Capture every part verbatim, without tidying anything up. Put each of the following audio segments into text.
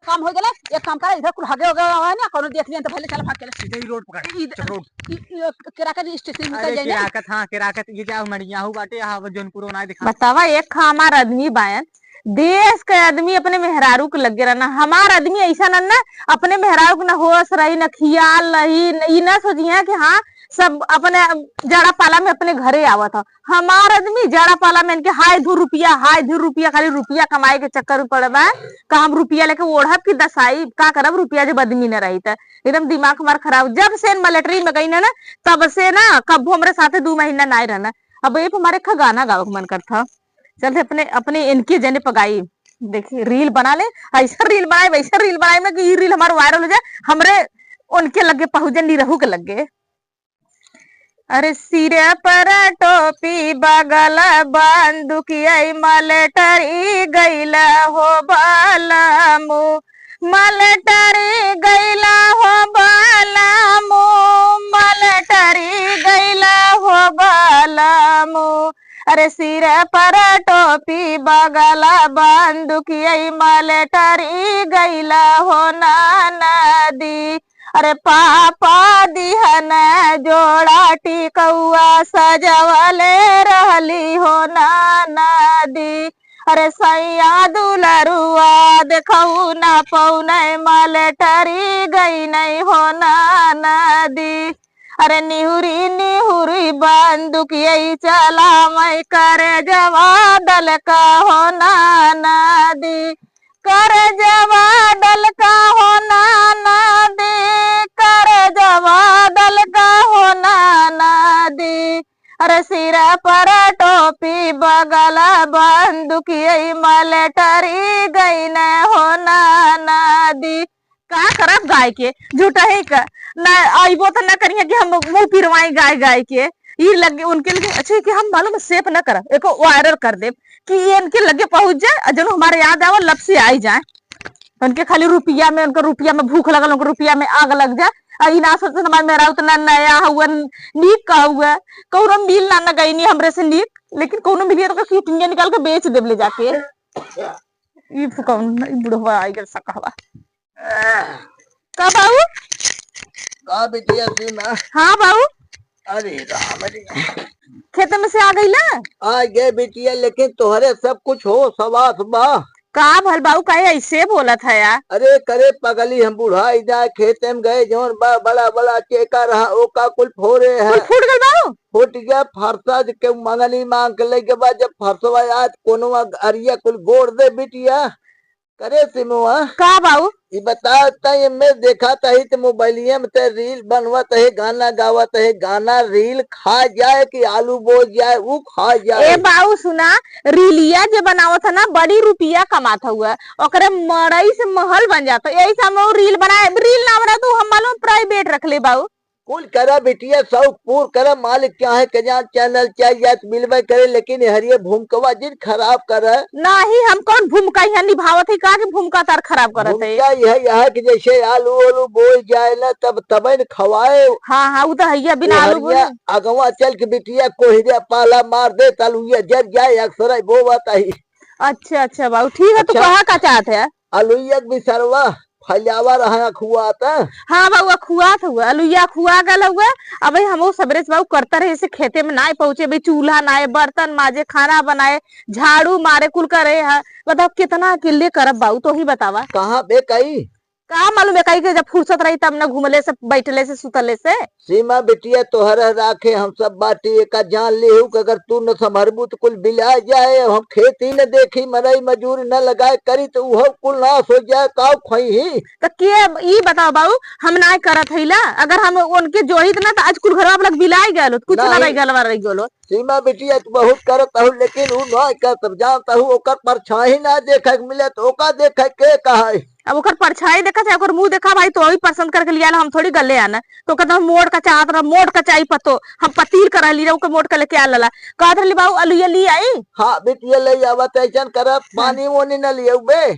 काम हो गया, एक काम करा, इधर कुल हगे हो गया है ना, कोनो देख लिया तो पहले चला भाग के ले। सीधे ही रोड पकड़, ई, चक रोड। ई, ई, केराकत स्टेशन निकल अरे, जाए ना। केराकत, हाँ, केराकत, ये जाओ मड़िया हो बाटे, यहाँ वो जौनपुर ना दिखा। बतावा, एक हमार आदमी बायन, देश के आदमी अपने मेहरारू के लगे रहना, हमार आदमी ऐसा न, न अपने मेहरारू के न होश रही, न खियाल रही, न, ई न सोचिया कि हाँ, सब अपने जड़ा पाला में अपने घरे आवत ह। हमार आदमी जड़ा पाला में इनके हाय धुर रुपया, हाय धुर रुपया, खाली रुपया कमाए के चक्कर में पड़े बा। का हम रुपया लेके ओढ़ब कि दसाई? का करब रुपया जब आदमी न रही त? एकदम दिमाग हमार खराब। जब से इन मिलिट्री में गई ना, ना, तब से ना कब्बो हमरे साथे दू महीना नाय रहना। अब ये पे हमारे एक गाना गावे के मन करता। चलते अपने, अपने इनके जने पगाई। देखी रील बना ले, ऐसा रील बनाए, वैसा रील बनाए में कि ई रील हमार वायरल हो जाए, हमरे उनके लगे पहुँचे, निरहू के लगे। अरे सिरे पर टोपी बगल बंदूकिया मलेटरी गइला हो बालमू, मलेटरी गइला हो बालमू, मलेटरी गइला हो बालमू। अरे सिरे पर टोपी बगल बंदूकिया मलेटरी गइला हो नाना दी। अरे पापा दिहन जोड़ा टिकउआ सजवले रहली हो नाना दी। अरे सैया दुलरुआ देखउ ना पौने मलेटरी गइने हो नाना दी। अरे निहुरी निहुरी बंदूकिया चलावै करे जवा डलका हो नाना दी। करे जवा डलका हो नाना दी, करे जवा डलका हो नाना दी। अरे सिरा पर टोपी बगल बंदूकिया मलेटरी गइने हो नाना दी। का करब गाय के, झूठा ही का। ना अइबो त ना करिहे कि हम मुँह पिरवाई गाय गाय के। ई लगे उनके लिए अच्छा है कि हम मालूम है सेव न करब, एको वायरल कर देब कि ये इनके लगे पहुँच जाए और जन हमारे याद आवे लब से आई जाए। उनके खाली रुपया में, उनका रुपया में भूख लगल, उनका रुपया में आग लग जाए। और ई ना सोचते हमारे मेहरारू उतना नया हुआ, नीक का हुआ, कौनो मिल ना, ना गई नी हमरे से नीक, लेकिन कौनो मिलिए तो किडनिया निकाल के बेच देब ले जाके। ई फुकौन, ई बुढ़वा आई गल सकहवा। का बाऊ? का बिटिया सीमा? हाँ बाऊ। अरे राम रे। खेत में से आ गइला? आ गए बिटिया, लेकिन तोहरे सब कुछ होश हवास बा। का भल बाऊ, काहे ऐसे बोलत है यार? अरे करे पगली, हम बुढ़ाई जाए, खेते में गए, जौन बा-, बड़ा बड़ा चेका रहा, ओका कुल फोरे है। कुल फूट गल बाऊ? फूट गया, फरसा जे के मंगनी मांग के लेके बा, जब फरसवा आज कोनो अरिया कुल गोड़ दे बिटिया। करे सिमुआ। का बाऊ? ई बता, त एमे देखत ही त मोबाइलिया में त रील बनवत है, गाना गावत है, गाना रील खा जाए कि आलू बोल जाए, ऊ खा जाए। ए बाऊ सुना, रीलिया जे बनावत है ना, बड़ी रुपया कमात हुआ, ओकरे मड़ई से महल बन जात है। यही से हम ऊ रील बनाए, रील ना बना तू, हम मालूम प्राइवेट रख ले बाऊ। कुल करा बिटिया, शौक पूर करा, मालिक चाहे के जान चैनल चल जात मिलबे करे, लेकिन हरिये भूमकवा जिन खराब करा। नाही, हम कौन भूमका यहाँ निभावत है, का के भूमका तार खराब करत है? भूमका यह, यह कि जैसे आलू ओलू बोई जाए ना, तब तबे न खवाए। हाँ, हाँ, उ तो है, बिना आलू बोले। अगवा चल के बिटिया कोहिरे पाला मार दे, तलुइया जर जाए, अक्सर बोवत ही। अच्छा, अच्छा बाऊ, ठीक है, तू अच्छा। कहा का चाहत है? अलुइया के बिसरवा फैलावा रहा खुआत। हाँ बउआ, खुआत हुआ, अलुइया खुआ गल हुआ। अब हमहू सबरे से बाऊ करता रहे, से खेते में नाय पहुँचे, भाई चूल्हा नाय, बर्तन माजे, खाना बनाए, झाड़ू मारे, कुल करे है। बताओ कितना अकेले करब बाऊ, तो ही बतावा। कहाँ बे कई? का मालूम है कई के जब फुर्सत रही तब न घूमले से, बैठले से, सुतले से। सीमा बिटिया तोहर राखे हम सब बाटी, एका जान लेहू कि अगर तू न संभरबू त कुल बिला जाए, हम खेती न देखी, मनई मजूर न लगाए करी त उहो कुल नाश हो जाए, काउ खइही? त के ई बताओ बाऊ, हम नाय करत हईला, अगर हम उनके जोहित ना त आज कुल घरवा लग बिलाई गल होत, कुछ ना नहीं। रह गल, रह गल होत। सीमा बिटिया तू बहुत करत हऊ, लेकिन उ नाय करत, जानत हऊ ओकर परछाई ना देखे के मिले त ओका देखे के कहे? अब ओकर परछाई देखा चाहे ओकर मुंह देखा भाई, तो वही पसंद करके लिया ला, हम थोड़ी गले आना। तो कहता हम मोड़ का चाहत रहा, मोड़ का चाही पतो, हम पतील कर रहली रहा, ओकर मोड़ का लेके आ लला। कहत रहली बाऊ अलुइया ली आई? हाँ बिटिया ले आवा, त ऐसन कर हाँ। पानी वोनी न लियउबे?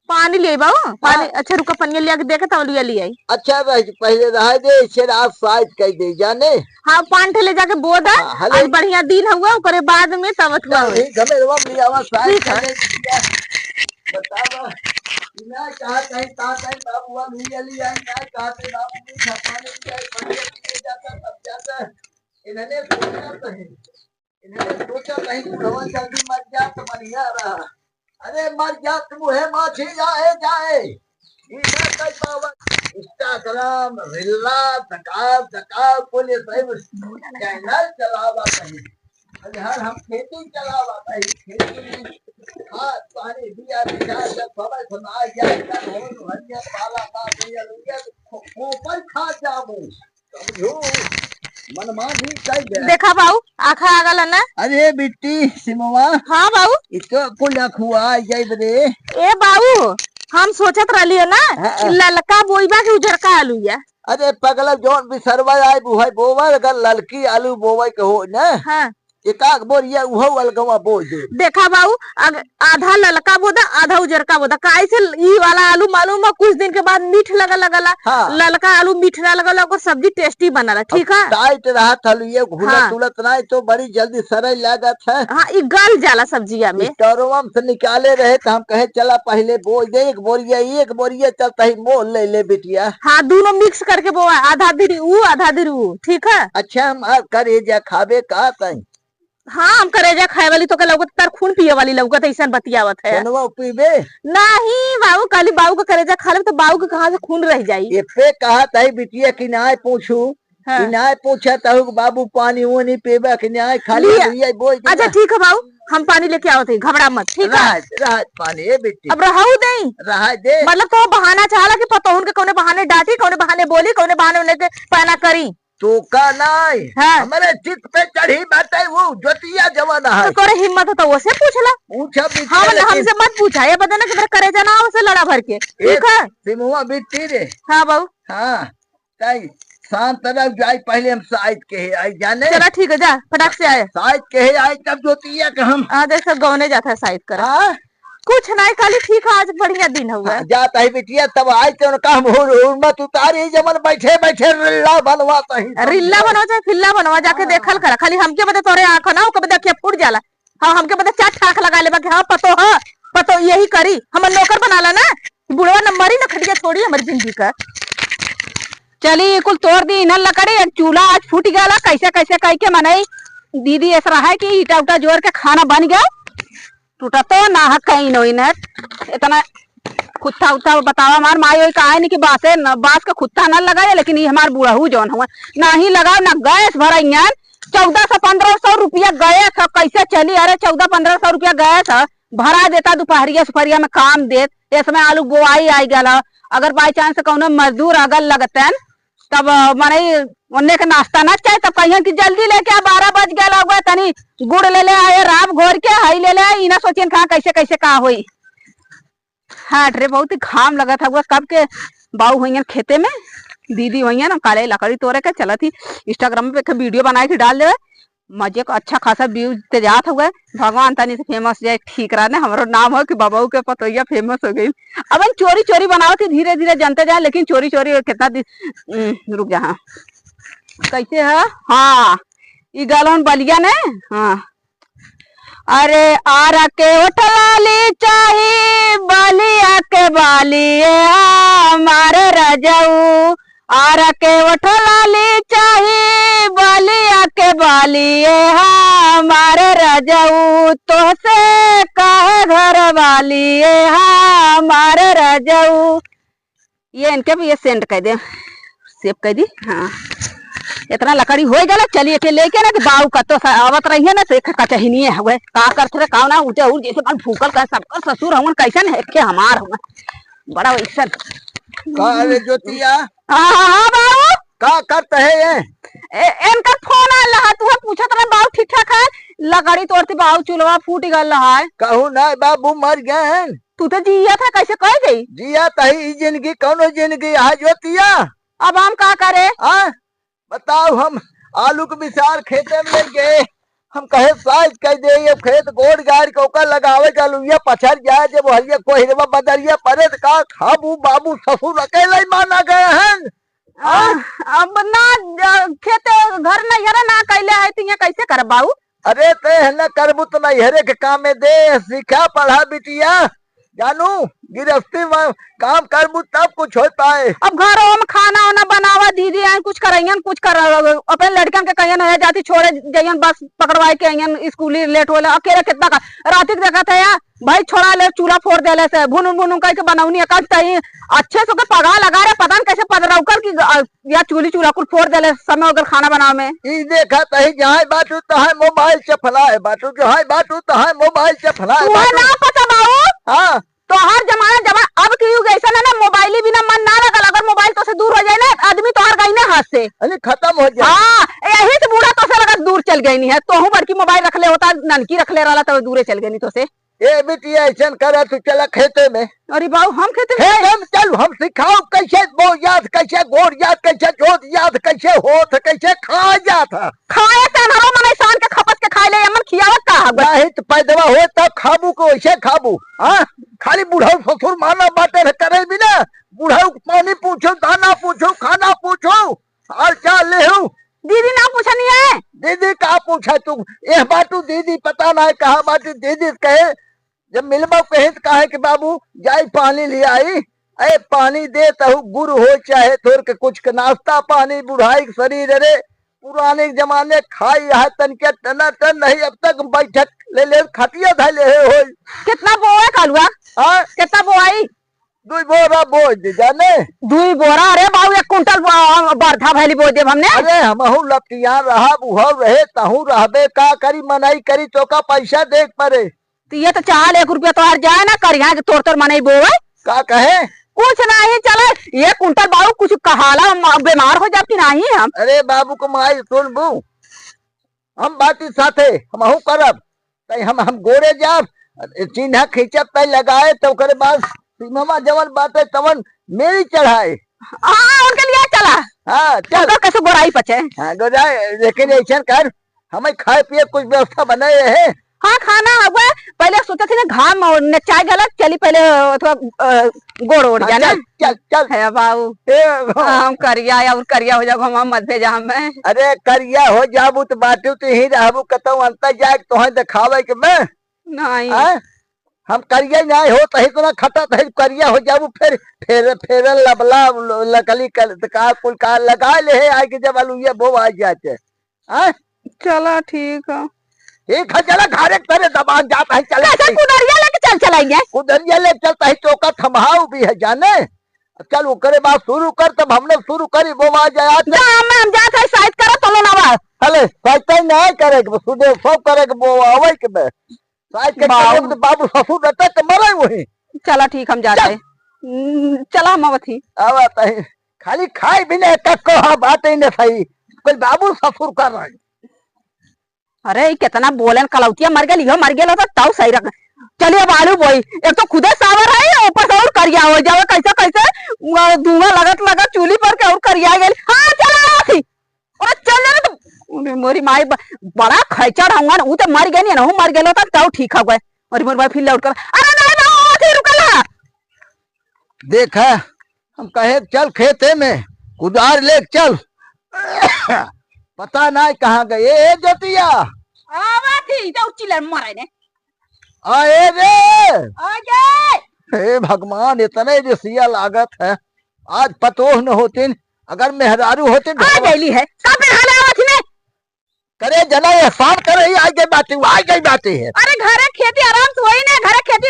पानी ले बाऊ, पानी हाँ। अच्छा रुका पनिया लिया के देखे तब अलुइया ली आई। अच्छा रह, पहले रह दे, इसे रात साइड कर दे जाने। हाँ पान ठे ले जाके बो दा, हाँ, हेलो। आज बढ़िया दिन हुआ, ओकरे बाद में तब अथुआ चल, होई। ठीक है, मेरे बाप लियावा साइड ठीक है। कर दे, बतावा। इन्हें कहा कहीं, कहा कहीं बाबू वालू ये लिया, इन्हें कहा कहीं बाबू भी खपाने लिया, बढ़िया चीजें जाता, सब जाता। इन्होंने सोचा कहीं, इन्होंने सोचा कहीं बुढ़वा जल्दी मर जा तो बढ़िया रहा। अरे मर जा तू है माछी जाए जाए। इन्हें कई पावन Instagram, रिल्ला, दकाव, दकाव, कुल ये सब channel चलावा कहीं। अरे हर हम खेती चलावा कहीं, खेती में खाद पानी दिया, दिया, जब समय समय आ गया, तब हो तो हरिया पाला, पाला, भैया, भैया, खो-, खोपड़ खा जाबो। समझो, मनमा भी कई गया। देखा बाऊ, आखा आ गला ना। अरे बिट्टी, सिमवा। हाँ बाऊ। इतो कुल अखुआ जाइब रे। ए बाऊ, हम सोचत रहलियो ना, हाँ, हाँ। ललका बोइबा के उजरका आलू या। अरे पगला, जौन बिसरवा आए बुहाई बोवा, अगर ललकी आलू बोवे के हो ना, हाँ। एकाक बोरिया उहो अलगवा बोइ दे। देखा बाऊ, अग-, आधा ललका बोदा, आधा उजरका बोदा। काहे से ई वाला आलू मालूम बा, कुछ दिन के बाद मीठ लगा लगला। हाँ। ललका आलू मीठ ना लगला, ओकर सब्जी tasty बनला, ठीक है? Tight रहत हलू, ये घुलत हाँ। उलत ना, तो बड़ी जल्दी सड़े लागत है। हाँ, ई गल जाला सब्जिया में। Store-वा में से निकाले रहे, तो हम कहे, "चला पहले बोइ दे, एक बोरिया, एक बोरिया चलता ही मोल ले ले बिटिया।" हाँ, दोनों mix करके बोवा, आधा धीरे ऊ, आधा धीरे ऊ, ठीक है? अच्छा, हम आ, करेजा खाबे का तई? हाँ, हम करेजा खाए वाली तोके लौकत, तार खून पिए वाली लौकत, ऐसन बतियावत है। खूनवा पीबे? नहीं बाबू, काली बाबू का करेजा खा लेब तो बाबू के कहाँ से खून रह जाई? ये पे कहा ताई बिटिया कि नाय पूछू, हाँ। कि नाय पूछा ताहू कि बाबू पानी वानी पीबा कि नाय, खाली लिया। भैया बोल दिया। अच्छा ठीक है बाबू, हम पानी लेके आवत है, घबरा मत, ठीक है? रहा, रहा पानी, ए बिट्टी। अब रहू दे। रहा दे। मतलब तो बहाना चाहला कि पतोहुन के कौने बहाने डांटी, कौने बहाने बोली, कौने बहाने उन्हें के पैना करी। तो का नाई? हाँ। हमरे चित पे चढ़ी बाटे वो जोतिया जवान है। तो तोरे हिम्मत हो तो वो से पूछ ला। पूछा भी हम, लेकिन हमसे मत पूछा, ये बता ना कि मेरा करेजा ना हो से लड़ा भर के। ए, ठीक है? सिमुआ बिट्टी रे। हाँ बाबू। हाँ। ताई, शांत रह जाई, पहले हम साइत के ही आई जाने। चला ठीक है, जा, फटाक से आए। साइत के ही आई तब जोतिया के हम। आ, जैसे गौने जाता है साइत कर। हाँ? कुछ नहीं, खाली ठीक है, आज बढ़िया दिन हुआ। हाँ, जात ही बिटिया, तब आई तो उनका हम हुर-, हुरमत उतारी, जमन बैठे बैठे रिल्ला बनवा सही समझो। रिल्ला बनवा चाहे फिल्ला बनवा, जाके हाँ। देखल करा। खाली हमके बदे तोरे आँख ना, ओके बदे अखिया फूट जाला। हाँ, हमके बदे चार ठाक लगा लेबा कि हाँ, पतो ह, पतो यही करी, हमर नौकर बना ला ना। बुढ़वा न मरी न खटिया छोड़ी हमर जिंदगी का। चली, कुल तोड़ दी इन्हन लकड़ी, एक चूल्हा आज फूट गया, कैसे कैसे कह के मनई दीदी ऐसा रहा है कि ईटा उटा जोड़ के खाना बन गया। टूटा तो ना है कहीं नो इन्हें। इतना कुत्ता उत्ता बतावा, हमार माई ओई कहा है नहीं कि बासे न, बास का कुत्ता ना लगाए, लेकिन ये हमार बुढ़ऊ जौन हुआ, ना ही लगाओ, ना गैस भराइयन। चौदह सौ, पन्द्रह सौ रुपया गैस है, कैसे चली? अरे, चौदह पन्द्रह सौ रुपया गैस है, भरा देता, दोपहरिया सुपहरिया में काम देत, इसमें आलू बोआई आई गल है। अगर by chance कौनो मजदूर अगर लगतन, तब, अ, मनई ओन्ने के नाश्ता ना चाहे, तब कहियन कि जल्दी लेके आ, बारह बज गया हुआ, तनी गुड़ ले ले आए, राब घोर के हई ले ले आए, ई ना सोचियन कहाँ कैसे कैसे का होई। हट रे, बहुत ही घाम लगत हउआ। कब के बाऊ होइयन खेते में, दीदी होइयन, हम काले लकड़ी तोड़े के चलत ही, Instagram पे एक video बनाए के डाल देवे। मजे को अच्छा खासा views ते जात हउए। भगवान तनी से famous जाए, ठीक रहा ने। हमरो नाम हो कि बाबू के पतोहिया famous हो गई। अब हम चोरी चोरी बनावत ही, धीरे धीरे जनते जाए, लेकिन चोरी चोरी कितना दिन, उम, रुक जा, हाँ। कैसे है? हाँ, ई गालन बलिया ने, हाँ। अरे आरा के ओठ लाली चाही, बलिया के बाली, ए हमार रजऊ। आरा के ओठ लाली चाही, बलिया के बाली, ए हमार रजऊ। तोहसे कहे घर वाली, ए हमार रजऊ। ये इनके भी ये send कर दे, save कर दी। हाँ, इतना लकड़ी हो गया। चलिए, के लेके ना, तो बाऊ का तो स-, आवत रही है ना, तो एक कचहनी है हुए, का करत रहे, का ना, उठे, उठ, जैसे कल फूकल का, सबका ससुर हवन, कैसन है, के हमार हवन, बड़ा वैसन। का रे ज्योतिया? हाँ, हाँ, हाँ, बाऊ। का करत है ये? ए, इनका फोन आल रहा, तू पूछत रहे, बाऊ ठीक ठाक है? लकड़ी तोड़ती, बाऊ चूल्हा फूट गल रहा है। कहू ना, बाबू मर गए हैं। तू तो जिया था, कैसे कह गई? जिया तही, ई जिंदगी कौनो जिंदगी है ज्योतिया? अब हम का करे? हाँ? बताओ, हम आलू के बिसार खेते में ले गए, हम कहे साइज कह दे, ये खेत गोड़ गाड़ के ओकर लगावे के अलुइया पछड़ जाए, जब हलिया कोहिरवा बदरिया परे त का खाबू बाबू, ससुर अकेले ही माना गए हैं। आ, अब ना, आ, खेते घर नैहरे ना कैले है, तो ये कैसे करब बाऊ? अरे ते है ना करबू तो नैहरे के कामे दे, सीखा पढ़ा बिटिया, जानू, गिरस्ती में काम करबू तब कुछ होइ पाए। अब घरो में खाना ओना बनावा, दीदी आइन कुछ करइयन, कुछ कर, अपने लड़कन के कहियन, "ओहे जाती छोड़े जइयन, बस पकड़वाए के अइयन, स्कूली लेट होला।" अकेले कितना का, राती के देखत है या, भाई छोड़ा ले, चूल्हा फोड़ देले से, भुन भुन कइके बनौनी, एकाध तई अच्छे से ओके पगा लगा रे, पता न कइसे पदरौकर की, अ, या चूल्ही चूल्हा कुल फोड़ देले समय ओकर खाना बनावे में। ई देखत ही जहाँ बाटू तहाँ मोबाइल चफलाए बाटू, जहाँ बाटू तहाँ मोबाइल चफलाए तू है बाटू। ना पता बाबू। हाँ। तोहार जमाना, जमाना अब के युग ऐसा ना, ना मोबाइल ही बिना मन ना लगल, अगर मोबाइल तो से दूर हो जाए ना, आदमी तोहार गई ना हाथ से। अरे खत्म हो जाए। हाँ, यही से बूढ़ा तो से लगत दूर चल गई नहीं है, तोहू बड़की मोबाइल रख ले होता, ननकी रख ले रहला, तब दूरे चल गई नहीं तो से। ए बिटिया, ऐसन करा, तू चला खेते में। अरे बाबू, हम खेते में खेते में चल, हम सिखाओ कैसे बोयात, कैसे गोड़ियात, कैसे जोतियात, कैसे होत, कैसे खाया जात है। खाए से हमारा मन इंसान के खपत के खाए ले, एमन खियावत का है? नहीं तो पैदवा हो तब खाबू को वैसे खाबू। हाँ, खाली बुढ़ऊ ससुर माना बाटे रह करे भी ना। बुढ़ऊ पानी पूछो, दाना पूछो, खाना पूछो, हाल चाल लेहू। दीदी ना पूछनी है। दीदी का पूछे तू? एह बाटू दीदी पता ना है कहाँ बाटी। दीदी कहे, जब मिलबा कहे तो कहे कि बाबू जाई पानी ले आई। अरे पानी दे तहु गुरु हो चाहे तोर के कुछ के नाश्ता पानी बुढ़ाई के शरीर रे। पुराने जमाने खाई है तनके टना टन नहीं, अब तक बैठक ले ले खटिया धले है होई। कितना बोए कालुआ? हाँ? कितना बोआई? दुई बोरा बोझ दे जाने। दुई बोरा? अरे बाबू, एक कुंटल ब-, बरधा भैली बोझ देब हमने। अरे हमहू लपटिया रहब, उहव रहे, तहू रहबे, का करी, मनई करी, तोका पैसा दे के परे। तो ये तो चाल एक रुपया तोहार जाए ना, करिया के तोर तोर मनई बोवे। का कहे? कुछ नहीं, चले, एक कुंटल बाबू कुछ कहाला, हम बीमार हो जाब कि नहीं हम। अरे बाबू को माई सुनबू, हम बाटी साथे, हमहू करब। तई हम, हम गोरे जाब, चिन्हा खींचब, तई लगाए, तो ओकरे बाद सीमवा जवन बाटे, तवन मेरी चढ़ाए। हाँ, उनके लिए चला। हाँ, चल। उनकर कैसे गोराई पचे। हाँ, गोराई, लेकिन ऐसन कर, हमें खाए पिए कुछ व्यवस्था बनाए है। हाँ, खाना हुआ, पहले सोचे थे ना, घाम और न चाय गलत, चली पहले थोड़ा, अ, गोड़ ओढ़ हाँ, जाना। चल, चल, चल। है बाबू। ए, हाँ, हम करिया या और करिया हो जाब, हम मत भेजा हमें। अरे, करिया हो जाबू तो बाटू तो ही रहबू, कतौ अंतर जाए तोहे देखावे के मैं। नहीं। हाँ? हम करिया नहीं हो, तही तो ना खटा, तही करिया हो जाबू, फिर, फिर, फिर लबला, ल-, लकली कल-, का, कुल का लगा ले है, आए के जब आलू ये बो आ जाते। हाँ? चला ठीक है। ठीक है, चला घरे के तरे दबान जात है, चला कैसे ठीक। कुदरिया लेके चल चलाइए? कुदरिया लेके चलता है, चौका थमहाऊ भी है जाने। चल ओकरे बाद शुरू कर, तब हमने शुरू करी, वो आ जाए आज। जा, हम, हम जात है, साइत करो, तलो ना बा। अले, साइत नहीं करे के, सुबह सब करे के, वो आवे के बे। साइत के बाबू। करे के, बाबू ससुर रहते तो मरे वही। चला ठीक, हम जात चल। है। हम्म, चला हम आवत ही। आवत है। खाली खाए भी नहीं, कक्को हाँ बात ही नहीं सही। कोई बाबू ससुर कर रहे। अरे, ई केतना बोलेन, कलौतिया मर गेल, इहो मर गेल होता, तऊ सही रख। चलिए, अब आलू बोई, एक तो खुदे सावर है, ऊपर से और करिया हो जावे, कैसे, कैसे, अ, धुआं लगत, लगत चूल्ही पर के और करिया गेल। हाँ, चला, अथी। अरे, चल ना तो, अरे, मोरी माई, ब-, बड़ा खैचड़ हूँ ना, ऊ तो मर गए नहीं, ना, मर गेल होता, तऊ ठीक हो गए। अरे, मोरी माई फिर लौट कर, अरे, नहीं, बाबू, अथी रुकल है। देखा, हम कहे, "चल खेते में, कुदार ले चल।" पता नहीं कहाँ गए। ए, ए, जोतिया। आवा थी, तो चिल्लर मरे ने। आए रे। आ गए। हे भगवान, इतने रिसिया लागत है। आज पतोह न होतिन, अगर मेहरारू होतिन, आ गईली है। कब मेहरारू आवा थी ने? करे जना एहसान करे ही, आ गई बात, आ गई बात है। अरे घरे खेती आराम से होई ना, घरे खेती,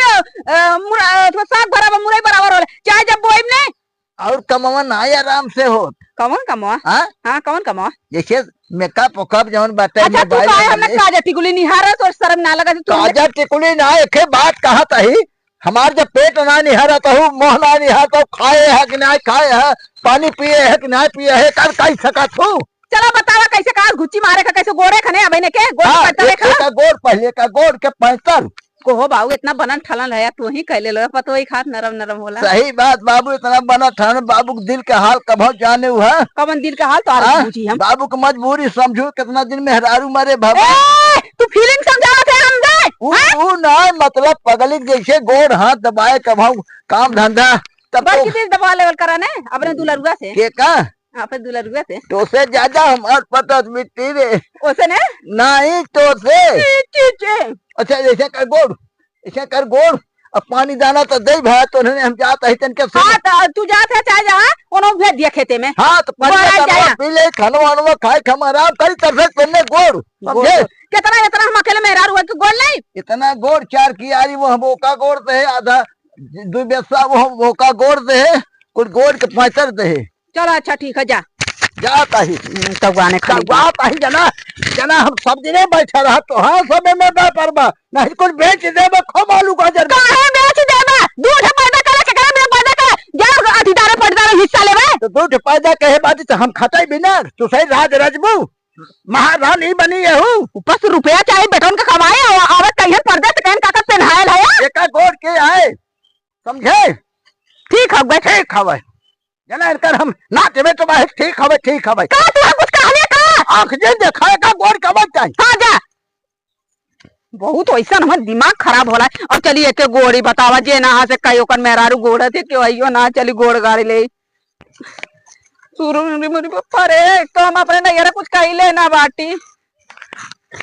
अ, मुरा-, अ, साग बराबर, मुरई बराबर होले, चाहे जब बोइब ने। और कमवा ना आराम से होत। कवन कमवा? हाँ? हाँ, कवन कमवा? जैसे मेकअप ओकअप जवन बाटे, अच्छा, तू mobile काहे हमने वाले। काजर टिकुली निहारत और शर्म ना लगत तू हमने? काजर टिकुली ना, एके बात कहत ही, हमार जब पेट ना निहारत हो, मुँह ना निहारत हो, खाए है कि ना खाए है, पानी पिए है कि ना पिए है, कर कही सकत हो? चला बतावा कैसे का घुच्ची मारे का, कैसे गोड़े खने अबे ने के गोड़ हाँ, पत्थर एक, देखा? एक गोड़ पहले का गोड़ के पैंतल। कोहो बाऊ इतना बनल ठलन है, तू ही कह ले लो, पतोही खात नरम नरम होला। सही बात बाबू, इतना बनल ठलन बाबू के दिल के हाल कभो जाने हुआ। कवन दिल के हाल तो आज हाँ, बूझी हम। बाबू के मजबूरी समझू, कितना दिन मेहरारू मरे भवा। ए, तू feeling समझावत है हम दे, उ, हाँ? उ ना मतलब पगली के जैसे गोड़ हाथ दबाए कभो काम धंधा, तब बस तो किसी दबा लेवल करा ने अपने दुलरुआ से। के का? आपे दुलरुआ से। तो से ज्यादा हमार पता मिट्टी रे। ओसे ने? नहीं तो से। ई चीचे। अच्छा, ऐसे कर गोड़, ऐसे कर गोड़, अब पानी दाना तो दे भाई, तो उन्होंने हम जात है तनके से। हाँ, तो तू जात है चाहे जहाँ, उन्होंने भेज दिया खेते में। हाँ, तो पानी गोड़ा दाना जाया। पी ले, खाना वाना खाए, हम आराम करी, तब से पहले गोड़, गोड़। समझे? कितना, इतना हम अकेले मेहरारू है कि गोड़ नहीं? इतना गोड़, चार कियारी वो हम ओका गोड़ दे, आधा दो बेस्सा वो हम ओका गोड़ दे, कुल गोड़ के पैंतर दे। चलो, अच्छा, ठीक है, जा। जात आही। हम्म, तब गाने खाली तब जात आही, जना, जना, हम सब दिने बैठा रहा, तो हाँ, सब में व्यापार बा, नहीं कुछ बेच देबे, खूब आलू गाजर। काहे बेच देबे? दूध पैदा करे, केकरा में पैदा करे? जा, अथी दारे पटदारे हिस्सा लेबे। तो दूध पैदा कहे बात, तो हम खटाई बिना, तू सही राज रजबू, महारानी बनी यहू। ऊपर से रुपया चाहे, बेटन के कमाए, आव-, आवत कहियन परदेस, कहन काका पेन्हायल है। एका गोड़ के आए, समझे? ठीक हवे। ठीक हवे। जना इनकर हम ना देवे तो भाई, ठीक हवे, ठीक हवे। का तू कुछ कहले का? आँख जे देखाए का गोड़ का बात चाही। हाँ, जा। बहुत वैसन हमर दिमाग खराब होला। अब चली एके गोड़ी बतावा, जे ना हसे कई ओकर मेहरारू गोड़ थे, क्यों आइयो ना चली गोड़ गाड़ी ले। सुरु मुरी मुरी पप्पा रे, एक तो हम अपने नैहरा कुछ कहिले ना बाटी।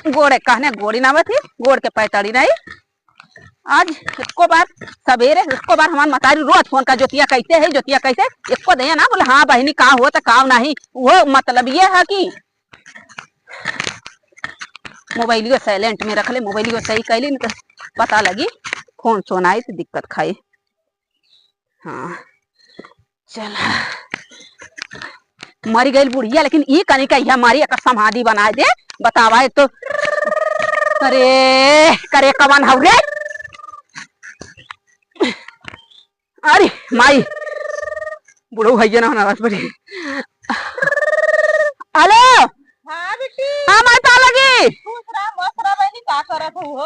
गोड़े कहने गोड़ी ना बती, गोड़ के पैताड़ी नहीं। आज एको बार सवेरे, एको बार हमार मतारी रोज फोन का, "जोतिया कैसे है, जोतिया कैसे?" एको दे ना बोले, "हाँ बहिनी, का होत, का नहीं।" वो मतलब ये है कि मोबाइलियो silent में रख ले, मोबाइलियो सही कैली, नहीं तो पता लगी फोन सोनाई तो दिक्कत खाई। हाँ, चल, मरी गइल बुढ़िया, लेकिन ई कनी का इहा मारी, एकर समाधि बनाए दे। बतावा एक तो, अरे, करे कवन हौ रे? अरे, माई, बुढ़ऊ हइये ना होना बस बड़ी। हेलो, हाँ बिट्टी। हाँ माई, पा लगी। खुश रह, मस्त रह बहिनी, का करत हऊ हो?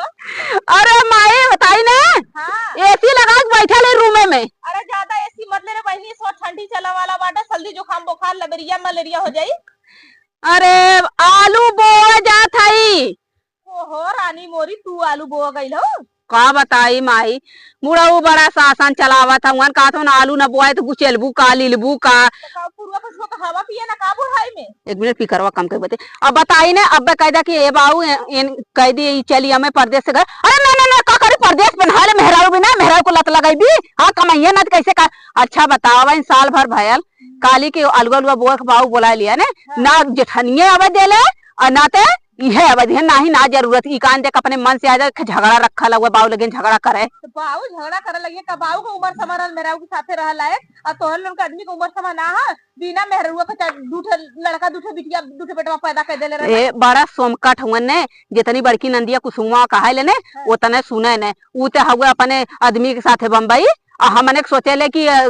अरे माई, बताई ने। हाँ। AC लगा के बैठल है रूमे में। अरे ज्यादा AC मत ले रे बहिनी, इस वक्त ठंडी चला वाला बाटे, सर्दी जुकाम बुखार लबेरिया मलेरिया हो जाई। अरे आलू बोआ जात हई। ओहो रानी मोरी, तू आलू बोआ गइल हो? का बताई माई, बुढ़ऊ बड़ा शासन चलावत हउवन, कहत हउवन आलू न बोआए त गुचेलबू का, लीलबू का। तो का पुरुआ पछुआ का हवा पिए ना का बुढ़ाई में? एक मिनट, पिकरवा कम कर बते। अब बताई ने, अब कह दा कि ए बाऊ, ए-, इन कह दी, ई चली हमें परदेस से घर। अरे ना, ना, ना, का करी परदेस में, नहाले मेहरारू भी ना, मेहरारू को लत लगाई भी, हाँ, कमाइए ना तो कैसे का। अच्छा बताओ, इन साल भर भयल, काली के अलुआ, अलुआ बोए के बाऊ बोला लिया ने, हाँ। ना जेठनिए आवे देले, और ना ते इहे आवे दिहे, नाही ना जरूरत, ई कान देख अपने मन से आ जाए, झगड़ा रखा लगे, बाऊ लगे झगड़ा करे। तो बाऊ झगड़ा करे लगे, का बाऊ के उम्र समा रहल, मेहरारू के साथे रह लायक, आ तोहन लोग के आदमी के उम्र समा ना है, बिना मेहरुआ के चाहे दू ठे लड़का, दू ठे बिटिया, दू ठे बेटवा पैदा कर देले रहे। ए, बड़ा सोमकट हुवन ने, जितनी बड़की नंदिया कुसुमवा कहाए ले ने, हाँ। उतने सुने ने, ऊ ते हउए अपने आदमी के साथे बम्बई, आ हमने के सोचे ले कि, अ,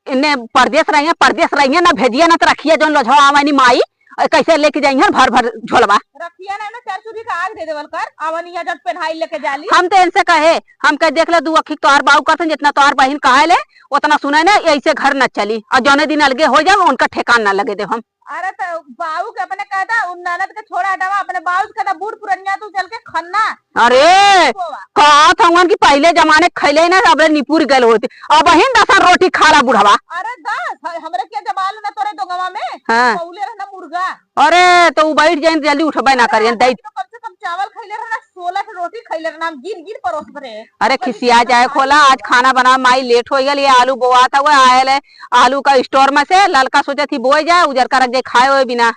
इन्ने परदेस रहिए, परदेस रहिए ना भेजिए ना तो रखिए जौन लोझवा आवे नी माई, अ, कैसे लेके जाइए भर भर झोलवा। रखिए ना, ना चार चूल्ही का आग दे देवल कर, आवन यहाँ जब पेन्हाई लेके जाली। हम तो इनसे कहे, हम कह देख ले दू अखी तोहार बाऊ करथन, जितना तोहार बहिन कहाए ले, उतना सुने ने, ऐसे घर न चली। और जौने दिन अलगे हो जाओ, उनका ठेकान ना लगे देव हम। अरे तो बाऊ के अपने कहता, उन ननद के छोड़ा हटावा, अपने बाऊ के कहता, बूढ़ पुरनिया तू चल के खन्ना। अरे, बोवा। कहत हवन कि पहले जमाने खैले ही ना, सबरे निपुर गल होते। अब हिन दसन रोटी खाला बुढ़वा। अरे दस, ह-, हमरे के जब आलू ना तोरे दोंगवा में, हाँ। पौले रहना मुर्गा। अरे, तो उ बैठ जाइन, जल्दी उठबे ना अरे, करियन, दैत। तो कम से कम चावल खैले रहना, सोलह रोटी खैले रहना, हम गिन गिन परोस भरे। अरे, खिसिया जाए खोला, आज खाना बना, माई लेट हो गल, ये आलू बोआत हुआ, आयल है, आलू का store में से, ललका सोचे थी बोए जाए, उजर का रख जाए, खाए हुए बिना।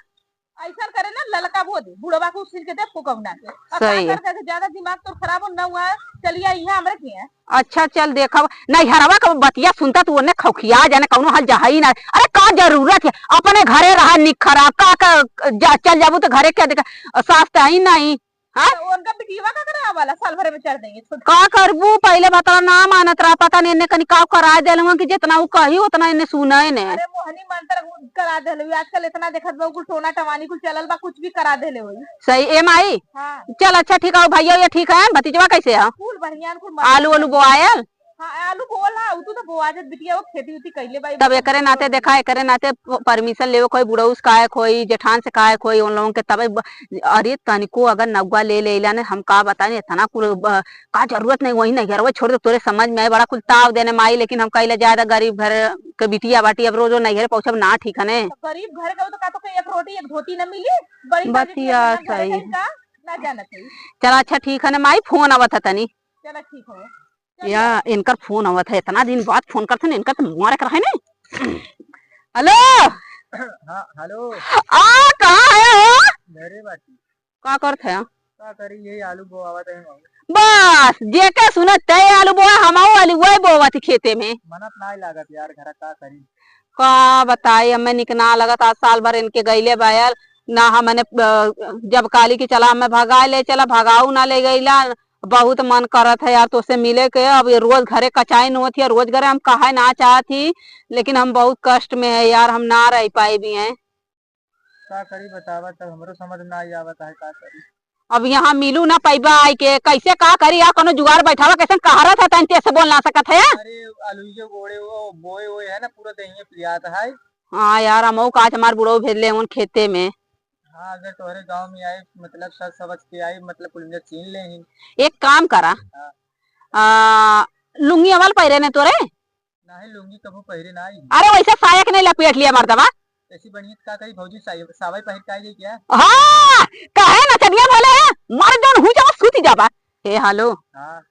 ऐसा करे ना, ललका बो दे, बुढ़वा को उछिल के दे फुकौना के। अब का सही है। करते थे, ज्यादा दिमाग तो खराब हो ना हुआ, चलिए यहाँ हमरे के हैं। अच्छा, चल देखब, नैहरवा के बतिया सुनता तू ओने खौखिया जाने, कौनो हाल जहाई ना। अरे का जरूरत है, अपने घरे रहा निखरा, का, का जा, चल जाबू तो घरे क्या देखा, सास तो आई नहीं। हाँ? तो उनका बिटिया का करे वाला, साल भर में चढ़ देंगे, छोड़। का करबू, पहले बतला ना मानत रहा, पता नहीं इन्ने कनी का करा देल हुआ कि जितना वो कही उतना इन्ने सुने ने। अरे मोहनी मंत्र करा देले हुई, आजकल इतना देखत बा, कुल टोना टवानी कुल चलल बा, कुछ भी करा देले हुई। सही, ए माई? हाँ। चल अच्छा ठीक है, भैया ये ठीक है, भतीजवा कैसे है? कुल बढ़िया, कुल मस्त आलू, आलू है। बोआयल? हाँ, आलू बोल, हाँ, उ तू तो बोआ जत बिटिया, वो खेती उती कैले बाई, तब बहुत एकरे नाते अच्छा। देखा, एकरे नाते प-, permission लेवे कोई बुढ़ऊ से काहे कोई, जेठान से काहे कोई, उन लोगों के तबे ब-, अरे तनिको अगर नौवा ले लेला ने, हम का बताएं, इतना कुल ब-, का जरूरत नहीं, वही नैहरवा छोड़ दे, तोरे समझ में आए, बड़ा कुल ताव देने माई, लेकिन हम कहिले ज्यादा गरीब घर के बिटिया बाटी, अब रोज रोज नैहरे पहुँचब ना ठीक है ने। तो गरीब घर के हो तो का तो कोई एक रोटी, एक धोती न मिली, बड़ी बाजी बतिया किया, ना घरे सही। कहीं का, ना जानत है। चला अच्छा ठीक है ने माई, फोन आवत है तनी। चला ठीक हो। या, इनकर फोन आवत है, इतना दिन बाद फोन करत है, इनकर तो मुआ रख रहे नहीं। हेलो। हाँ, हेलो। आ, कहाँ है हो? घरे बाटी। का करत है? का करी, यही आलू बोआवत है हम। बस, जेके सुनत ते आलू बोआ, हम आलू वही बोवत खेते में। मनत नाई लागत यार, घरा का करी? का बताई, हमें निक ना लगत, आज साल भर इनके गईले बायल, ना हमने, अ, जब काली के चला, हमें भगा ले चला, भगाऊ ना ले गईला। बहुत मन करत है यार तोसे मिले के, अब ये रोज घरे कचाई न होत है, रोज घरे हम कहे ना चाहत ही, लेकिन हम बहुत कष्ट में है यार, हम ना रह पाए भी हैं। का करी बतावा, तब हमरो समझ ना आई आवत है, का करी? अब यहाँ मिलू ना पैबा आई के, कैसे का करी? आ कोनो जुगाड़ बैठावा, कैसे कहारत है, तन तेज से बोल ना सकत है। अरे, अलुइयो गोड़े वो बोए हुए है ना, पूरा देहिए पिरात है। हाँ यार, हमहू का आज हमार बुढ़ऊ भेजले हन खेते में। हाँ, अगर तोहरे गाँव में आई, मतलब सच समझ के आई, मतलब पुलिस चीन ले ही। एक काम करा, हाँ। आ, लुंगी अवल पहिरे ने तोरे? नाही, लुंगी कबो पहिरे नाही। अरे, वैसे साया के नहीं लपेट लिया मर्दवा। ऐसी बढ़िया का कही भौजी, साई-, सावा ही पहिर के आई गई क्या? हाँ, काहे नचनिया भले है, मर जौन हुई जावा, सूती जावा। हे, हेलो। हाँ।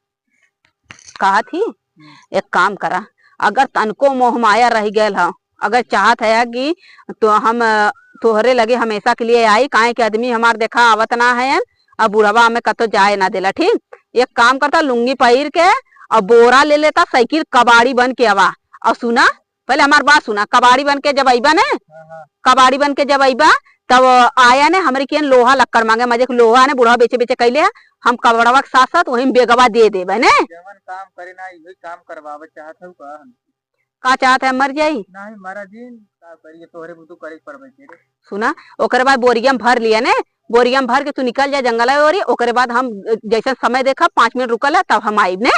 कहा थी, हम्म। एक काम करा, अगर तनको मोह माया रह गयल ह, अगर चाहत है कि तो हम, अ, तोहरे लगे हमेशा के लिए आई, काहे कि आदमी हमार देखा आवत ना है, अब बुढ़वा हमें कतो जाए ना देला, ठीक? एक काम करता, लुंगी पहिर के और बोरा ले लेता, साइकिल कबाड़ी बन के आवा। और सुना, पहले हमार बात सुना, कबाड़ी बन के जब अइबा ने, हाँ, हाँ। कबाड़ी बन के जब अइबा, तब आया ने, हमरे कियन लोहा लक्कड़ मांगे, मजे के लोहा ने बुढ़वा बेचे बेचे कैले है, हम कबाड़वा के साथ साथ वही में बेगवा दे देबे ने। जवन काम करे ना, यही काम करवावे चाहत हूँ का हम? का चाहत है, मर जाई? नहीं, मरा जिन, का करिए, तोहरे बुद्धू करे के पड़बे करे। सुना, ओकरे बाद बोरिया में भर लिया ने, बोरिया में भर के तू निकल जा जंगल ओरी, ओकरे बाद हम, जैसे समय देखा, पाँच मिनट रुकल है, तब हम आइब ने।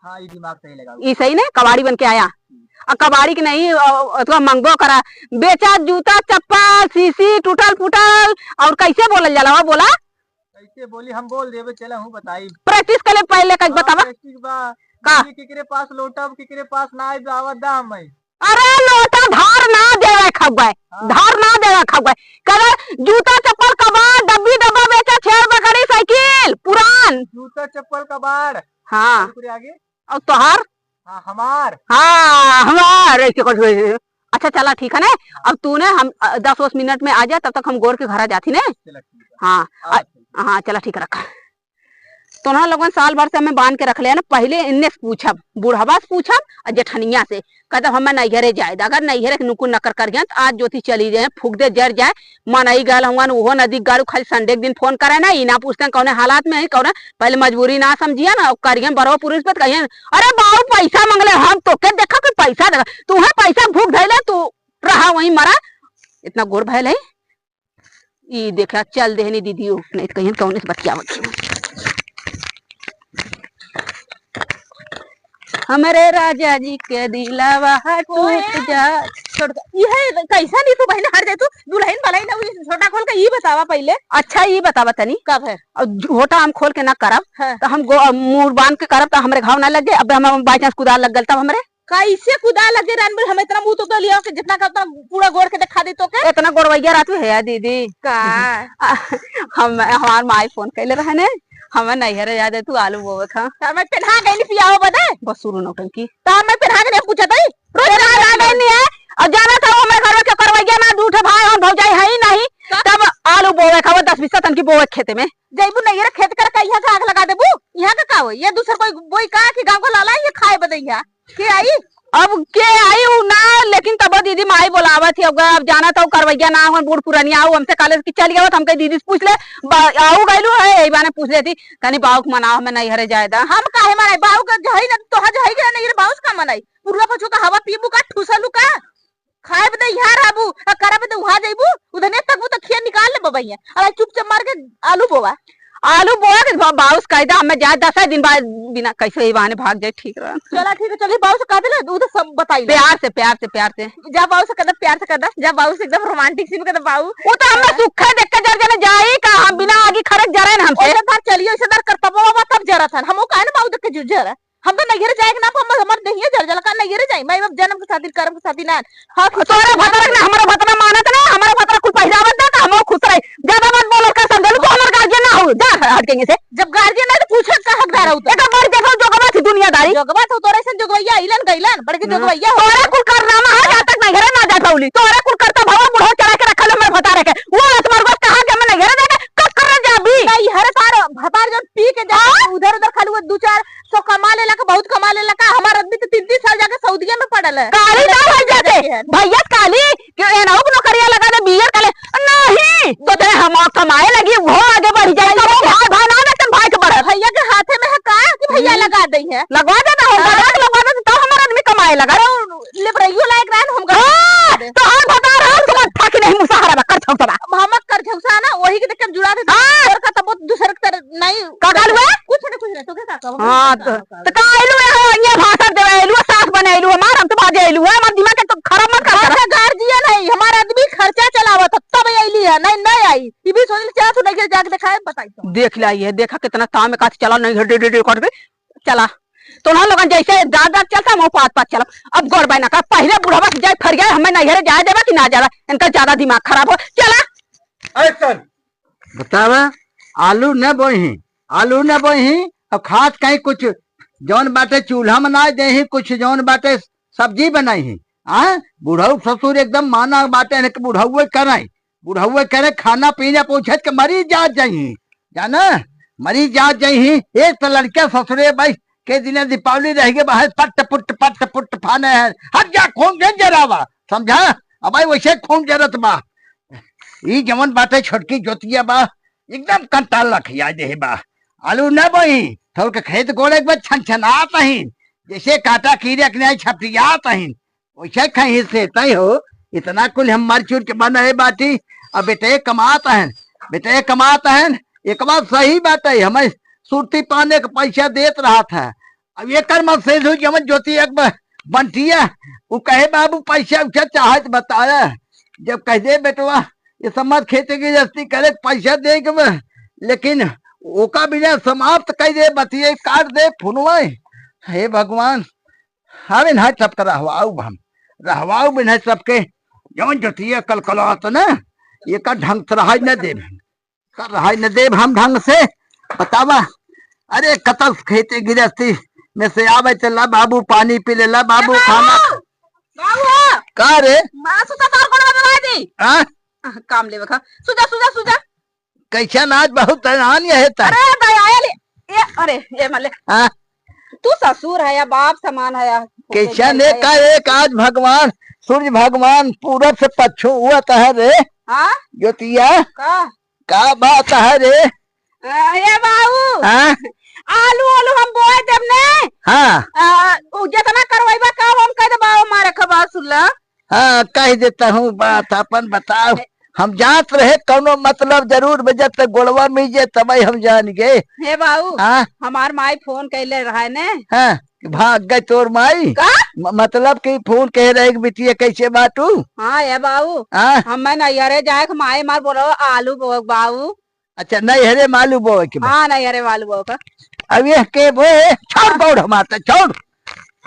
हाँ, ई दिमाग सही लगा। ई सही ने, कबाड़ी बन के आया। हम्म। आ कबाड़ी के नहीं, अ, अथवा मंगबो करा, बेचा जूता, चप्पल, शीशी, टूटल फूटल, और कैसे बोलल जाला, वो बोला? कैसे बोली, हम बोल देबे, चला हूँ बताई। Practice कर ले पहले, कहीं हाँ, बतावा। Practice बा। का? बोली, केकरे पास लोटब, केकरे पास ना आइब, आवा दा मैं। अरे लोटा धार ना देवे खगुए, हाँ। धार ना देवे खगुए। करे जूता चप्पल कबाड़, डब्बी डब्बा बेचा, छेड़ बकरी साइकिल पुरान। जूता चप्पल कबाड़। हाँ। और पूरे आगे? और तोहार? हाँ, हमार। हाँ, हमार, ऐसे कुछ वैसे। अच्छा, चला, ठीक है ने? अब तू ने हम, अ, दस बीस मिनट में आ जा, तब तक हम गोर के घरा जाती ने। चला, ठीक है। हाँ, आ, अ, हाँ, चला, ठीक है, रखा। तोहन लोगन साल भर से हमें बांध के रख ले ना, पहले इनने से पूछब, बुढ़वा से पूछब और जेठनिया से, कहते हमें नैहरे जाए दे। अगर नैहरे के नुकुर नकर करिहन, तो आज ज्योति चली जाए, फूक दे, जर जाए, मनई गल हुआ, उहो नदी गाड़ू, खाली Sunday के दिन फोन करे ना, ई ना पूछते हैं कौने हालात में है, कौने, पहले मजबूरी ना समझिया ना, और करिहन बड़ो पुरुष पे तो कहिहन, "अरे बाऊ, पैसा मंगले, हम तोके देखा कि पैसा देगा, तुम्हें पैसा भूख धैले, तू रहा वहीं मरा।" इतना गोर भयल है। ई देखा, चल देहनी दीदी, ओ, नहीं तो कहिहन कौने से बतियावत ही। हमरे राजा जी के दिलावा टूट ओए। जा। छोड़ दे। ये है, कैसा नहीं तू बहिन हट जाए तू, दुल्हन भलाई ना हुई, झोटा खोल के ई बतावा पहले। अच्छा, ई बतावा तनी। कब है? अब झोटा हम खोल के ना करब, हाँ। तो हम गो-, मुंह बांध के करब, तो हमरे घाव ना लग जाए। अब हम by chance कुदाल लग गल, तब हमरे? कैसे कुदाल लगे रान बोल, हम इतना मुंह तो, तो लिया के जितना का उतना पूरा गोड़ के दिखा दे तो के। इतना गोड़वैया रहत है दीदी। का? आ, हम, हमार माई फोन कैले रहे ने, हमें नैहरे याद है, तू आलू बोवे खा। तो मैं पहना गई पियाओ बदे। बस शुरू नौटंकी। तो मैं पहना के नहीं पूछा था, रोज पहना गई नहीं है। और जाना था वो हमारे घर में क्यों करवैया ना, दू ठे भाई और भौजाई है ही नहीं। का? तब आलू बोवे खा, वो दस बीस तन की बोवे खेते में। जैबू नैहरे खेत कर का यहाँ का आग लगा देबू, यहाँ का का होई? ये दूसर कोई बोई का कि गाँव का लाला ये खाए बदे यहाँ? के आई? अब के आई उ ना, लेकिन तब दीदी माई बोलावत ही। अब, अब जाना था करवैया ना हो, बूढ़ पुरनिया हो, हमसे कहले कि चल गया, हम कहे दीदी से पूछ ले, बा-, आऊ गइलू है, यही बाने पूछ लेती, तनी बाऊ के मनाओ, हमें नैहरे जाए दा। हम काहे मनाई? बाऊ का जहई ना, तोहा जहई गया नहीं रे, बाऊ से का मनाई? पुरवा पछू का हवा पीबू का, ठूसलू का? खाए बदे यहाँ रहबू, आ करे बदे वहाँ जइबू, उधने तक वो तो खिया निकाल ले बबैया। अब चुपचाप मार के आलू बोवा। आलू बोवा के बा-, बाउस कायदा हमें जाए दस दिन बाद बिना कैसे ही बहाने भाग जाए, ठीक रहा। चला ठीक है, चलिए बाउस कह दे ले, वो तो सब बताई ले। प्यार से, प्यार से, प्यार से। जा बाउस कह दे, प्यार से कह दे, जा बाउस एकदम romantic scene कह दे बाऊ। वो तो हमें हाँ। सुखे देख के जर जने जाई का, हम बिना आगी खरक जरे ना हमसे। ऐसे बार चलिए, ऐसे बार करतबो बाबा तब जरा था, हम वो काहे ना बाऊ देख के जू जरा। हम तो नैहरे जाए के ना, हम हमार देहिए जर जला का नैहरे जाई, माई बाप जन्म के साथी, कर्म के साथी ना। हाँ, तोरे भतरा ना, हमारा भतरा मानत ना, हमारा भतरा कुल पहिरावत ना, तो हम खुश रही। ज्यादा मत बोल कर समझल, तू हमार guardian ना हो, जा। हट गई से। जब गार्जियन है तो पूछे का हकदार हो तो? एकर बड़ देखो जोगवा थी दुनियादारी। जोगवा तो तोरे से जोगवैया अइलन गइलन, बड़के हम्म। जोगवैया हो। तोरे कुल कारनामा है, जहाँ तक नैहरे ना जा पौली। तोरे कुल करता भवा बुढ़ऊ चढ़ा के रखल हमर भतारे के। वो अतमरवा कहाँ के हमर नैहरे जाके कब कर जाबी? नैहरे तार भतार जौन पी के जा, हाँ? उधर उधर खाली वो दू चार सौ कमा लेला का, बहुत कमा लेला का। हमार आदमी तो तीन तीन साल जाके सऊदिया में पड़ल है। काली ना हो जाते। भैया काली कि एनहू के नौकरिया लगा दे, बीएड कर ले। नहीं, तो तेरे हम कमाए लगी, वो आगे बढ़ जाए, तो वो भाई, भाई ना देतन भाई के बढ़त। भैया के हाथे में है का कि भैया हम्म। लगा दे है? लगवा दे ना, हम हाँ। लगा दे, लगवा दे, तो हमारा आदमी कमाए लगा। अरे, लिबरइयो लायक रहे ना, हम हाँ, लगा दे। तो हम भतार हम तुम्हार था कि नहीं मुसहरा बा, कर छौसा बा। हम कर छौसा ना, वही के देख के हम जुड़ा दे। हाँ। और का तब दूसर कर नहीं। का कहलू है? कुछ नहीं, कुछ नहीं, तो क्या का कहू? हाँ, हम तो, का तो का आइलू है, ये भाषण देवे आइलू, सास बने आइलू, हमार हम तो बाजे आइलू है, हमार दिमाग के तो खराब मत कर। हमार गार्जियन है, हमार आदमी खर्चा चलावत है, तब आइली है, नहीं, नहीं आई। ये भी सोच ले, चला तू नहीं जाके दिखाए, बताई तो। देख लिया ये, देखा कितना ताव में काट चला नहीं है, डे, डे, डे करके चला। तो ना लोगन जैसे दाँत दाँत चलता, हम पात पात चला। अब गोड़ बाय ना कर, पहले बुढ़वा से जाए फर गए, हमें नैहरे जाए देबा कि ना जाबा, इनका ज्यादा दिमाग खराब हो। चला। ऐसन बतावा, आलू न बोही, आलू न बोही, अब खास कहीं कुछ जौन बाटे चूल्हा में ना देही, कुछ जौन बाटे सब्जी बनाई ही। हाँ, बुढ़ऊ ससुर एकदम माना बाटे, इनके बुढ़ऊ करे, बुढ़ऊ करे खाना पीना पूछत के मरी जात जाई, जाना, मरी जात जाई। एक तो लड़के ससुरे भाई के दिने दीपावली रह गए बाहर पट पुट पट पुट फाने हैं, हट जा खून के जरावा, समझा? अब भाई वैसे खून जरत बा। ई जवन बाटे छोटकी जोतिया बा, एकदम कंटाल लखिया देहे बा। आलू न बोई, थोड़ के खेत गोड़े के बाद छनछनात ही, जैसे काटा कीड़े के नहीं छपटियात ही, वैसे खही से तय हो। इतना कुल हम मर चुर के बन रहे बाटी। अब बेटे कमात हन, बेटे कमात हन, एक बात सही बात है, हमें सुरती पाने के पैसा देत रहा था। अब एकर मत से जो जवन जोतिया के ब-, बंटिया, उ कहे, "बाबू, पैसा उठा चाहे तो बताया।" जब कह दे, "बेटवा, ये सब मत खेते की गृहस्थी करे, पैसा दे के बा," लेकिन ओका बिना समाप्त कर दे, बतिये काट दे, फोनवा। हे भगवान, हमें ना सबके रहवाऊ हम, रहवाऊ बिना सबके, जवन जोतिया कलकलात ना, एकर ढंग से रहाई न देब हम। कर रहा न देब हम ढंग से, बतावा। अरे कतल खेती गृहस्थी में से आवे त ला बाबू पानी पी ले, ला बाबू ए बाबू! खाना। बाबू! का रे? माँ सुता तार गोड़वा दबाए दी। हाँ? आह, काम लेवे खा। सुजा, सुजा, सुजा। कैसन आज बहुत हैरान ये है ता। अरे दया ले। ए, अरे, ए मले। हाँ? तू ससुर है या बाप समान है या कैसन है का एक आज भगवान, सूर्य भगवान पूरब से पच्छिम हुआ ता है रे। हाँ? जोतिया। का? का बात है रे? आ, ए बाबू, हाँ? आलू, आलू हम बोए देब ने। हाँ। आ, उ जेतना करवाइबा काम हम कह दे बाबू, मारे के बात सुन ला। हाँ, कह देता हूँ बात, अपन बताओ। हम जात रहे कौनो मतलब जरूर बजत त गोड़वा में जे तबई हम जान गए। हे बाबू, हाँ? हमार माई फोन कैले रहे ने। हाँ, भाग गए तोर माई? का? म-, मतलब कि फोन कह रहे कि बिटिया कैसे बाटू? हाँ, ए बाबू, हाँ? हमें नैहरे जाए के माई मार बोलो आलू बोए के बाबू। अच्छा, नैहरे में आलू बोए के बा? हाँ, नैहरे में आलू बोए के। अब ये के बोए? छोड़ हाँ। बोड़ हमार त, छोड़।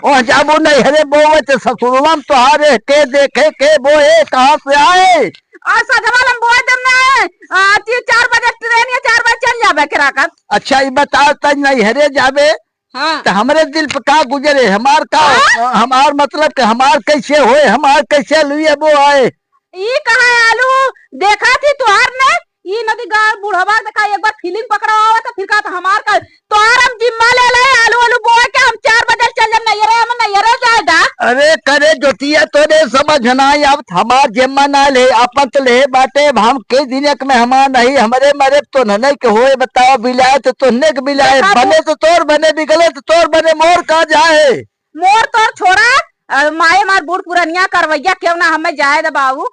ओ जाबो नैहरे बोए त ससुरवा में तोहारे के देखे के बोए, कहाँ से आए? और सजवाल हम बोए देब ना, आ, ती-, चार बजे ट्रेन या चार बजे चल जाबे के राखत। अच्छा, ये बताओ त नैहरे जाबे हाँ। त हमरे दिल पे का गुजरे, हमार का, हाँ? हमार मतलब कि हमार कैसे होए, हमार कैसे लुए बोए? ई कहाँ आलू देखा थी तुहार ने? ई नदी गाड़ बुढ़वा देखा, एक बार फीलिंग पकड़ावा तो फिर कहा तो हमार का, तोहार हम जिम्मा ले ले, आलू आलू बोए के हम चार बजे चल जाए नैहरे, हम नैहरे जाए दा। अरे करे जोतिया, तोरे समझ ना आई, अब हमार जिम्मा ना ले, अपन तो ले बाटे, अब हम के दिन एक में हमार नहीं, हमरे मरे तो नहीं के होए, बताओ, बिलाए तो तोहने के बिलाए, देखा तू। बने तो तोर बने, बिगले तो तोर बने, मोर का जाए। मोर तोर छोड़ा, अ, माए मार बूढ़ पुरनिया करवैया, क्यों ना हमें जाए दा बाबू।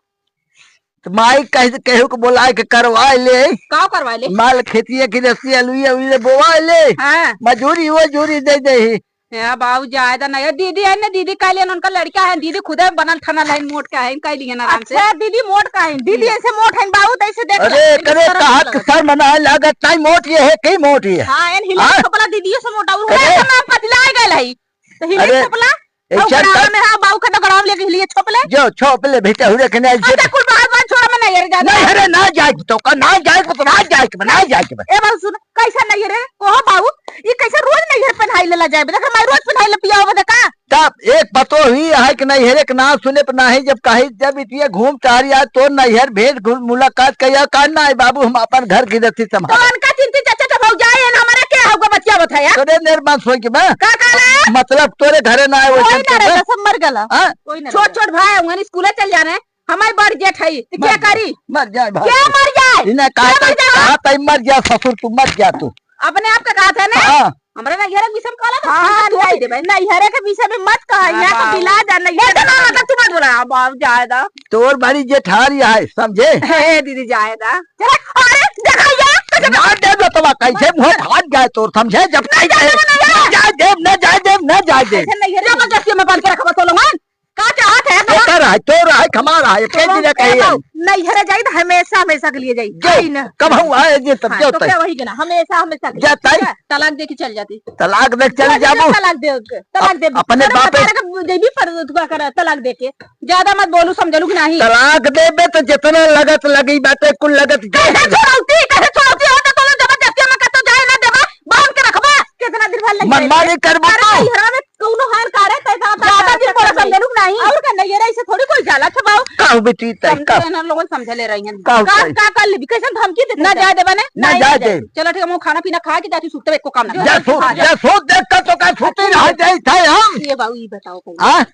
तो माई कह, केहू के बोलाए के करवाए ले। का करवाए ले? माल खेतिया की रस्सी अलुए उइए बोवाए ले। हाँ। मजूरी वो जूरी दे दे ही। ए बाबू, जाए दा नहीं। दीदी है ना, दीदी कह लेन, उनका लड़का है, दीदी खुदे बनल ठनल है, मोट का है, कह लिहन आराम से। अच्छा, दीदी मोट का है, दीदी ऐसे मोट है, बाबू तो ऐसे देख अरे, ले, करे इनका कहा शर्म ना लागत, ताई मोट ये है, कई मोट ये है? हाँ, एन हिला हाँ? कपड़ा दीदी से मोटा, उ करे? ऐसा नाम पतिला गए है। तो हिला अरे, कपड़ा, ऐसा और गड़ावा कर में, हाँ, बाबू का तो गड़ावा लेके हिलिए, छोप ले। जो, छोप ले, बेटा, हुरे के नहीं, अच्छा, कुल बात, बात छोड़ा, मैं नहीं नैहरे जाए। नैहरे ना जाए के तो का, ना जाए के तो ना जाए के, ना जाए के। ए बाबू सुन, कैसा नैहरे? कहो बाबू, ई कैसे रोज नैहर पहनाई लेला जाए? देख, मैं रोज पहनाई ले पिया होबे का? तब एक पतो ही है कि नैहरे के नाम सुने पर नाही, जब कही जब इतिया घूम टहरी आए तो नैहर भेंट घूम मुलाकात कहिया का ना है बाबू, हम अपन घर की रथी तो संभाल। अनका चिंती चाचा तो भौजाई है, हमारा क्या होगा बतिया बताया? तोरे निर्माण सोच के बा। का कहला? मतलब तोरे घरे ना आए वो कोई ना रहता, सब मर गला। हाँ? कोई ना छोट रहता। छोट भाई होंगे, स्कूले चल जाने। हमारे बड़ जेठ है, तो क्या मर जाए, करी? मर जाए भाई। क्या मर जाए? इन्हें कहा क्या था, मर जाए? कहा था, "मर जा ससुर, तू मर जा तू।" अपने आप का कहा था ना? हाँ। हमरा नैहरे के विषय में कहला था, हाँ, हम तो नहीं, देबे। नैहरे के विषय में मत कहा, हाँ, यहाँ तो बाबू। बिला जा, नैहरे ये तो ना, मतलब, तू मत बोला, अब, अब जाए दा। तोर बड़ी जेठारी है, समझे? हे दीदी, जाए दा। चला, अरे, देखा ये, तो देखा। मार दे दो तबा, कैसे मुंह फाट जाए तोर, समझे? जब नहीं जाए, नहीं जाए। ना जाए देब, ना जाए देब, ना जाए देब। ऐसे नैहरे जबरदस्ती में बांध के रखबा तो लोगन। का चाहत है? एकर है, तोर है, हमार है, के तोर दिन कही है। नैहरे जाई त हमेशा, हमेशा के लिए जाई। जो, आई ना। कब हम आए जे तब हाँ, जो तो तय। क्या वही के ना, हमेशा, हमेशा के लिए, जाता है। ठीक है? तलाक दे के चल जाती। तलाक दे के चल जो, जो जाबू। तलाक दे, तलाक दे। अप-, अपने अरे बापे बताए के जेबी पर तू का कर, तलाक दे के। ज्यादा मत बोलू, समझलू कि नहीं? तलाक देबे तो जितना लगत लगी बाटे, कुल लगत दे। कैसे छोड़ौती, कैसे छोड़ौती हो तो तोलो जबरदस्ती में कतो जाए ना देबा, बांध के रखबा। कितना दिन भर लग मनमानी जाए? करबो अरे तो। नैहरा में कौनो हाल का रे, तै का ज्यादा दिन बोला समझलू कि नहीं? और का नैहरा ऐसे थोड़ी कोई जाला छे बाऊ। कहू बेटी, तै समझ का? लेना लोगन समझ ले रही हैं। कहू का, तै? का कर लेबी? कैसन धमकी देते ना हैं? जाए देबा ने? ना नहीं, जाए नहीं जाए। दे। चलो ठीक है, हम खाना पीना खा के जाती, सुतते एको काम ना। जा सो, हाँ, जा। जा सो, देख का तो का सुते रह जाई थे हम। ये बाऊ, ये बताओ पहले। हाँ?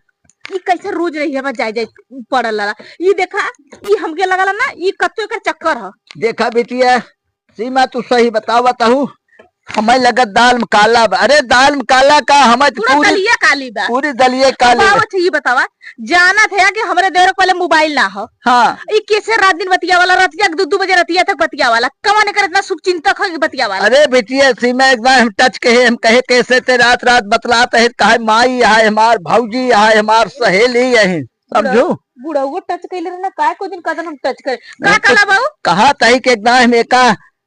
ई कैसे रोज रही है, बस जाए जाए पड़ल रहा। ई देखा, ई हमके लगल ना, ई कत्तो एकर चक्कर ह। देखा बिटिया, सीमा, तू सही बतावत हऊ, हमें लगत दाल में काला बा। अरे दाल में काला का, हमें तो पूरा पूरी दलिया काली बा। पूरी दलिया काली बा। बाबू, अच्छा, ई बतावा, जानत है कि हमरे देवर के पहले मोबाइल ना हो। हाँ। ई कैसे रात दिन बतियावाला, रतिया के दू दू बजे रतिया तक बतियावाला, कवन एकर इतना शुभ चिंतक हो कि बतियावाला? अरे बिटिया, सीमा, एक बार हम टच कहे, हम कहे कैसे ते रात रात बतलात है, कहे माई है हमार, भौजी है हमार, सहेली है, समझू? बुढ़ऊ टच कैले रहे ना, काय को दिन कदन हम टच करे। का तो कहला बाऊ? कहा तही के एकदम हम एका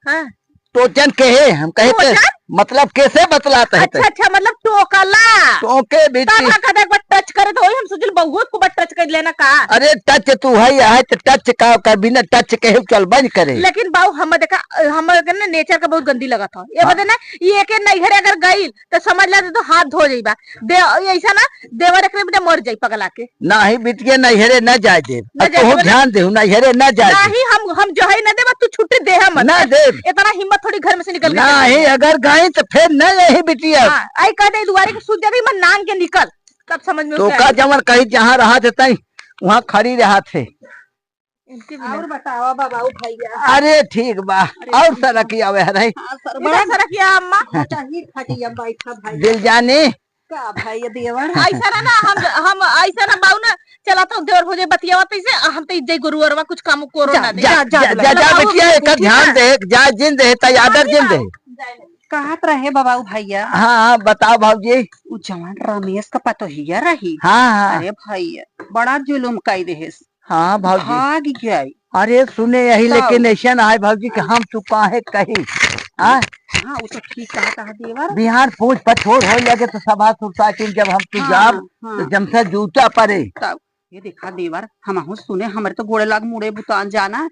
हाँ। टोचन के है, हम कहे ते, टोचन? मतलब कैसे बतलात है अच्छा, ते? अच्छा, मतलब टोकला। टोके भी तब थी। का कहते एक बार टच करे तो वही हम सोचल बहुत को बार टच कर लेना का? अरे टच तू है, है तो टच का कर, बिना टच के चल बंद करे। लेकिन बाऊ हम देखा, हम के ना नेचर का बहुत गंदी लगत हो। ये हाँ। बता ना, ये के नैहर अगर गइल तो समझ ला तो हाथ धो जाइबा। दे, ऐसा ना देवर एकरे बिना मर जाई पगला के। नाही बिटिया, नैहरे न जाए देब। न अब जाए तोहू देब ना। ध्यान देहू, नैहरे न जाए देब। नाही, हम, हम जो है न देब, तू छुट्टी दे हम मत। न देब। इतना हिम्मत थोड़ी घर में से निकल के नाही, निकल। अगर गई तो फिर न यही बिटिया। हाँ, आई कह दे दुआरे के सूत जाती, मैं नांग के निकल, तब समझ में तो उतरे का आई। जवन कही जहाँ रहा थे तई, वहाँ खड़ी रहा थे। इनके बिना। और बतावा बाबा, ओ भैया। अरे ठीक बा। अरे और ठीक सरक बा। आवे है रही। हाँ, सर, इधर बड़ा सरक या अम्मा। फटा ही फटी अब बैठा भाई। दिल जाने। का भाई ये देवर? ऐसा ना, ना, हम, हम ऐसा ना बाऊ ना, चला तो देवर भौजे बतियावा तैसे, हम तो इज्जत गुरु अरवा कुछ काम करो जा, ना दे। जा, जा, जा, जा, जा, जा, बाऊ, बिटिया, एक ठीक ध्यान है। दे, जा जिन दे, त आदर जिन दे। कहत रहे बाबा, ओ भैया। हाँ, हाँ, बताओ भौजी। उ जवान रमेश का पतोहिया रही। हाँ, हाँ। अरे भैया, बड़ा जुलुम कई देहेस। हाँ, भौजी। भाग गई। अरे सुने यही, तब। लेकिन ऐसा ना है भौजी कि हम तू काहे कही। हाँ? हाँ, वो तो ठीक कहा, कहा देवर। बिहान पूछ पछोड़ हो लगे तो सभा सुरसाटिन जब हम तू हाँ, जाब, हाँ। तो जमसा जूता परे। तब, ये देखा देवर, हमहू सुने, हमरे तो गोड़े लाग मुड़े बुतान जाना,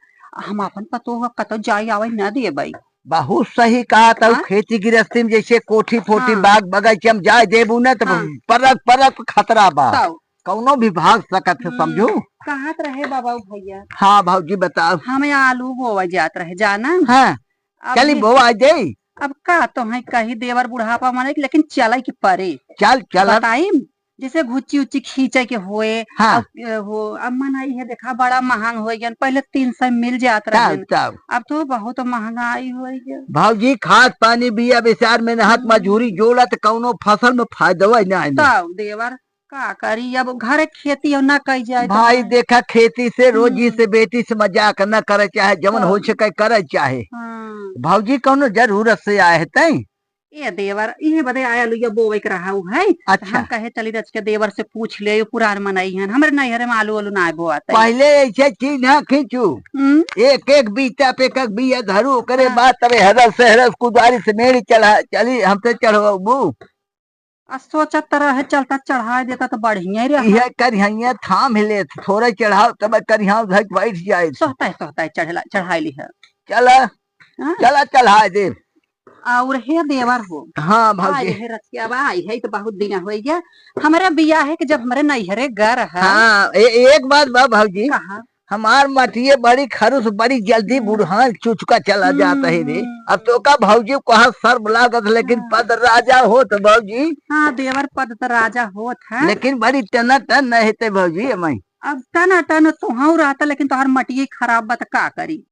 हम अपन पतोह कतो जाई आवे न देबई। बहुत सही कहा था, हाँ? खेती गृहस्थी में जैसे कोठी फोठी हाँ। बाग बगीचे में जाए देबू न, तो हाँ। परक परक खतरा बा। तब। कौनो भी भाग सकत है, हम्म, समझू? कहत रहे बाबा उ भैया। हाँ भौजी, बताओ। हमें आलू बोवा जात रहे, जाना? हाँ, अब चली ये बोवा दे। अब का तो है कही देवर बुढ़ापा माने, लेकिन चले के परे। चल, चल। बताई, जैसे घुच्ची उच्ची खींचे के होए, हाँ। अब, अ, हो, अब मन आई है, देखा, बड़ा महंग हो गया। पहले तीन सौ मिल जात रहे, तब। अब तो बहुत महंगाई हो गया। भौजी, खाद पानी बिया बिचार में हाथ हम्म। मजूरी जोड़ा तो कौनो फसल में फायदा ही ना है। तब देवर, का करी, अब घर खेती और ना कई जाए तो भाई, है। देखा, खेती से, रोजी हम्म। से, बेटी से मजाक न करे चाहे, जवन तो हो सके करे चाहे। हाँ। भौजी कौनो जरूरत से आए है तई? ए देवर, इहे बदे आया लुइया बोवे के रहा उ है। अच्छा। हम कहे चली रच के देवर से पूछ ले, यो पुरान मनई हन, हमरे नैहरे में आलू वालू ना बोआत है। पहले ऐसे चीज ना खींचू। हम्म। एक एक बीता पे एक एक बिया धरू, ओकरे हाँ। बाद तबे हरस से हरस कुदारी से मेड़ी चढ़ा, चली हमसे चढ़वाबू। आ सोचत त रहे, चलता चढ़ाए देता त बढ़िया ही रहा। इहे करिहइया थाम ले, थोड़ा चढ़ाओ, तब करिहाव धक बैठ जाए। सोहता है, सोहता है, चढ़ला, चढ़ाए ली है। चला, हाँ? चला, चढ़ाए दे। और हे देवर हो। हाँ, भौजी। आई है रतिया बा, आई है तो बहुत दिन हो गया। हमरे बियाहे के जब हमरे नैहरे घर है। हाँ, ए-, एक बात बा भौजी। कहा? हमार मटिये बड़ी खरुस, बड़ी जल्दी हम्म। बुढ़ान चुचका चला जात है रे। हम्म। अब तो का भौजी कहा शर्म लागत, लेकिन हाँ। पद राजा होत भौजी। हाँ, देवर पद त राजा होत है। लेकिन बड़ी टना टन न हेते भौजी, एमई। अब टना टन तोहऊ रहता, लेकिन तोहार मटिये खराब बा त का करी?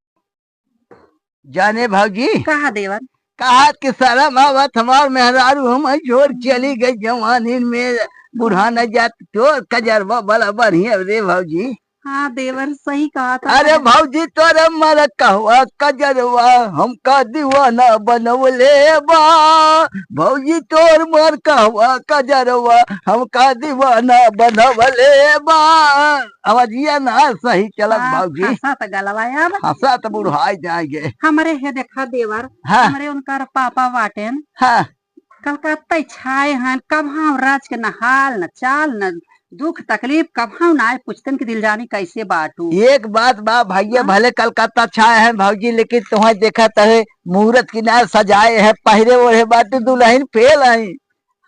जाने भौजी? कहा देवर? कहा कि शर्म आवत हमार मेहरारू, हम छोड़ चली गई जवानी में, बुढ़ान जात तोर कजरवा बड़ा बढ़िया रे भौजी। हाँ देवर, सही कहा था। अरे भौजी, तोरे मर कहवा कजरवा हमका दीवाना बनवले बा। भौजी, तोर मर कहवा कजरवा हमका दीवाना बनवले बा। आवाजिया ना सही चलत हाँ, भौजी। फंसा त गलवा अब। फंसा त बुढ़ाई जाएंगे। हमरे हे देखा देवर, हाँ। हमरे उनकर पापा बाटेन। हाँ। कलकत्ता ही छाए हन, कबहूँ राज के न हाल, न चाल, न दुख तकलीफ, कबहूँ ना आए पूछतन कि दिल जानी कैसे बाटू। एक बात बा भैया, हाँ? भले कलकत्ता छाए हैं भौजी, लेकिन तुम्हें देखत है मूरत किनार सजाए हैं, पहिरे ओढ़े बाटू दुल्हन फेल हैं।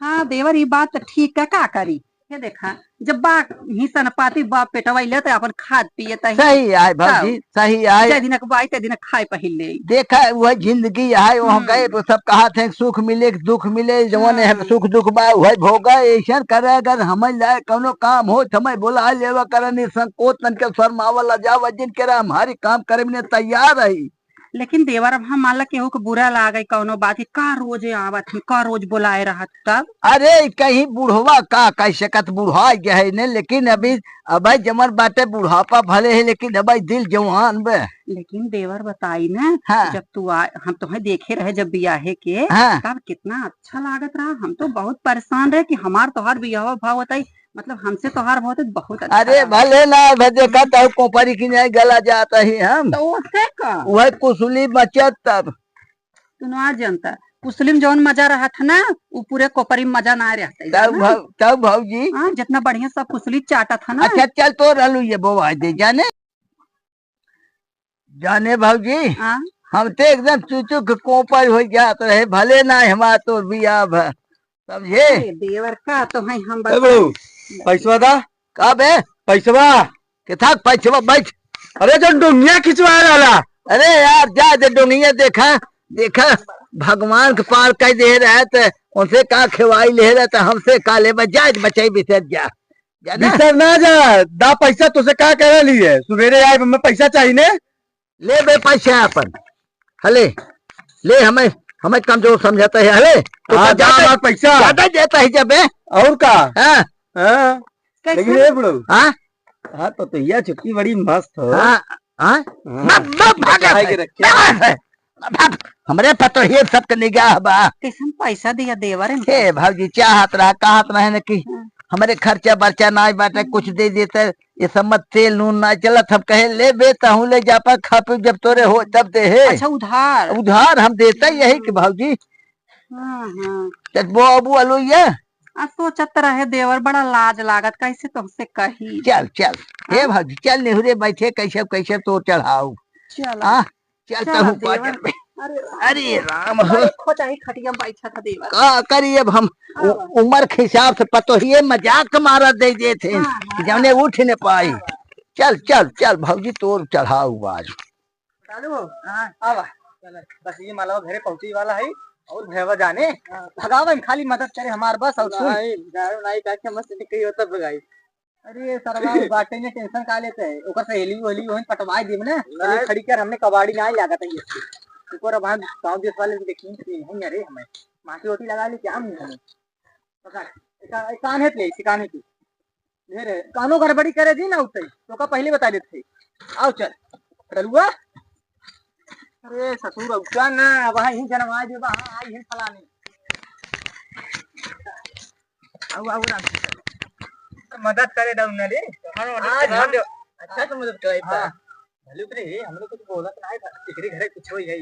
हाँ देवर, ई बात त ठीक है, का करी? ये देखा, जब बा ही सनपाती बा पेटवा ले त अपन खात पिए तही। सही आए भौजी, तब सही आए। जे दिन के बाई ते दिन खाए पहिल ले। देखा, वह जिंदगी है, वहाँ हम्म। गए तो सब कहा थे सुख मिले, दुख मिले, जवन है हाँ। सुख दुख बा, वह भोगा। ऐसन करे अगर हमें लाए कौनो काम हो, तो हमें बुला लेवा करे, निसंकोच तन के शर्मावला जावा, जिनके रहा हमारी काम करे में तैयार रही। लेकिन देवर, अब हम मान ला केहू के बुरा लागे कौनो बात, कि का रोज आवत ही, का रोज बुलाए रहत तब? अरे, कहीं बुढ़वा का कह सकत, बुढ़ा गया है ने, लेकिन अभी, अबे जमन बाटे बुढ़ापा भले है, लेकिन अबे दिल जवान बे। लेकिन देवर बताई ना, हाँ। जब तू आ, हम तोहे देखे रहे जब बियाहे के, हाँ। तब कितना अच्छा लागत रहा। हम तो बहुत परेशान रहे कि हमार तोहार बियाह भाव होता ही, मतलब, हमसे तोहार बहुत, बहुत अच्छा अरे, रहा। भले ना, भे देखा तो कोपरी की नहीं गला जाता ही हम। तो ओसे का? वह कुसुली मचत तब। तू ना जनता, कुसुली में जौन मजा रहा था ना, वो पूरे कोपरी में मजा ना रहता है, तब जाना? भौ-, तब भौजी। हाँ, जितना बढ़िया सब कुसुली चाटा था ना। अच्छा, चल तो रहलू ये बोवा दे जाने। जाने भौजी, हाँ? हम तो एकदम चुचुक कोपर हो जात रहे, भले ना हमार तोर बियाह भ-, समझे? अरे देवर का तो है हम ए बड़ू, बताई। पैसवा दा। का बे? पैसवा। के था पैसवा, बैठ। अरे जो डोंगिया खिंचवा रहला। अरे यार, जा दे डोंगिया, देखा, देखा, भगवान के पार कह दे रहे त उनसे का खेवाई ले रहे त हमसे का लेबे, जा बचाई बिसर जा। जा ना। बिसर ना जा, दा पैसा तुझसे का करे लिए? सुबेरे आए, हमें पैसा चाहिए ने। ले बे पैसा अपन। हले, ले हमें, हमें कमजोर समझाता है। हले, तो हाँ, का जा ज्यादा हमार पैसा। ज्यादा देता है जब बे। और का? हाँ। हाँ। कैसे? लेकिन ए बुढ़ऊ। हाँ? हाँ, तो, तो यह छुट्टी बड़ी मस्त हो। हाँ, हाँ? हाँ। बब, बब, भागा काहे है। के रखे? भागा है। अब हमरे पर तो ये सबके निगाह बा। कैसन पैसा दिया देवर इनका? हे भौजी, चाहत रहा, कहत रहे न कि हाँ। हमरे खर्चा बर्चा नाई बाटे, हम्म। कुछ दे देते, ये सब मत, तेल नून नाई चलत। हम कहे, "ले बे, तहूँ ले जा पा, खा पी, जब तोरे हो, तब दे हे।" अच्छा, उधार? उधार हम देते यही कि भौजी। हाँ, हाँ। चल, वो अबू आलू ये? आ, सोचत रहे देवर, बड़ा लाज लागत, कैसे तुमसे कही? चल, चल। हे हाँ? भौजी, चल निहुरे बैठे, कैसे, कैसे तो चढ़ाऊ। चल। हाँ? चल चल तहूँ अब देवर। पाचन में। अरे राम। अरे राम हो। बड़े खोचाही खटिया में बैठा था देवर। का करी अब हम उ-, हाँ। उम्र के हिसाब से पतोहिए मजाक मारा दे देते हैं हाँ, हाँ। कि जौने उठ न पाई। हाँ। चल, चल, चल भौजी तोर चढ़ाऊ आज। चालू हो? हाँ। आवा। चल, बस ये मालवा घरे पहुँचे वाला है और भैया जाने। हाँ। भगावा, खाली मदद करे हमार बस और सुन। नहीं, दारू नहीं खा के मस्त निकली हो तब भगाई। अरे सरवा, उ बाटे ने, tension का लेते है? ओकर सहेली वहेली होई, पटवाई देब ना। अरे नहीं। खड़ी कर, हमने कबाड़ी ना लागत है ये। ऊपर अब हम गाँव देश वाले से देखी, नहीं अरे हमें माटी ओटी लगा ले क्या मुँह में? पकड़, एक, एक कान है ले, एक कान है तू। ले रे, कानो गड़बड़ी करे दी ना उठे, तो का पहले बता देते। आओ चल, डलुआ। अरे ससुर, उठा ना, वहाँ ही जनवा दे, वहाँ आई है फलानी। आऊ, आऊ, राम। मदद करे दऊ ना रे। हाँ, मदद आज करे हम दे। अच्छा से मदद करे, हाँ। भलुक रे, हम लोग कुछ बोलत ना है, एकरे घरे कुछ होई है।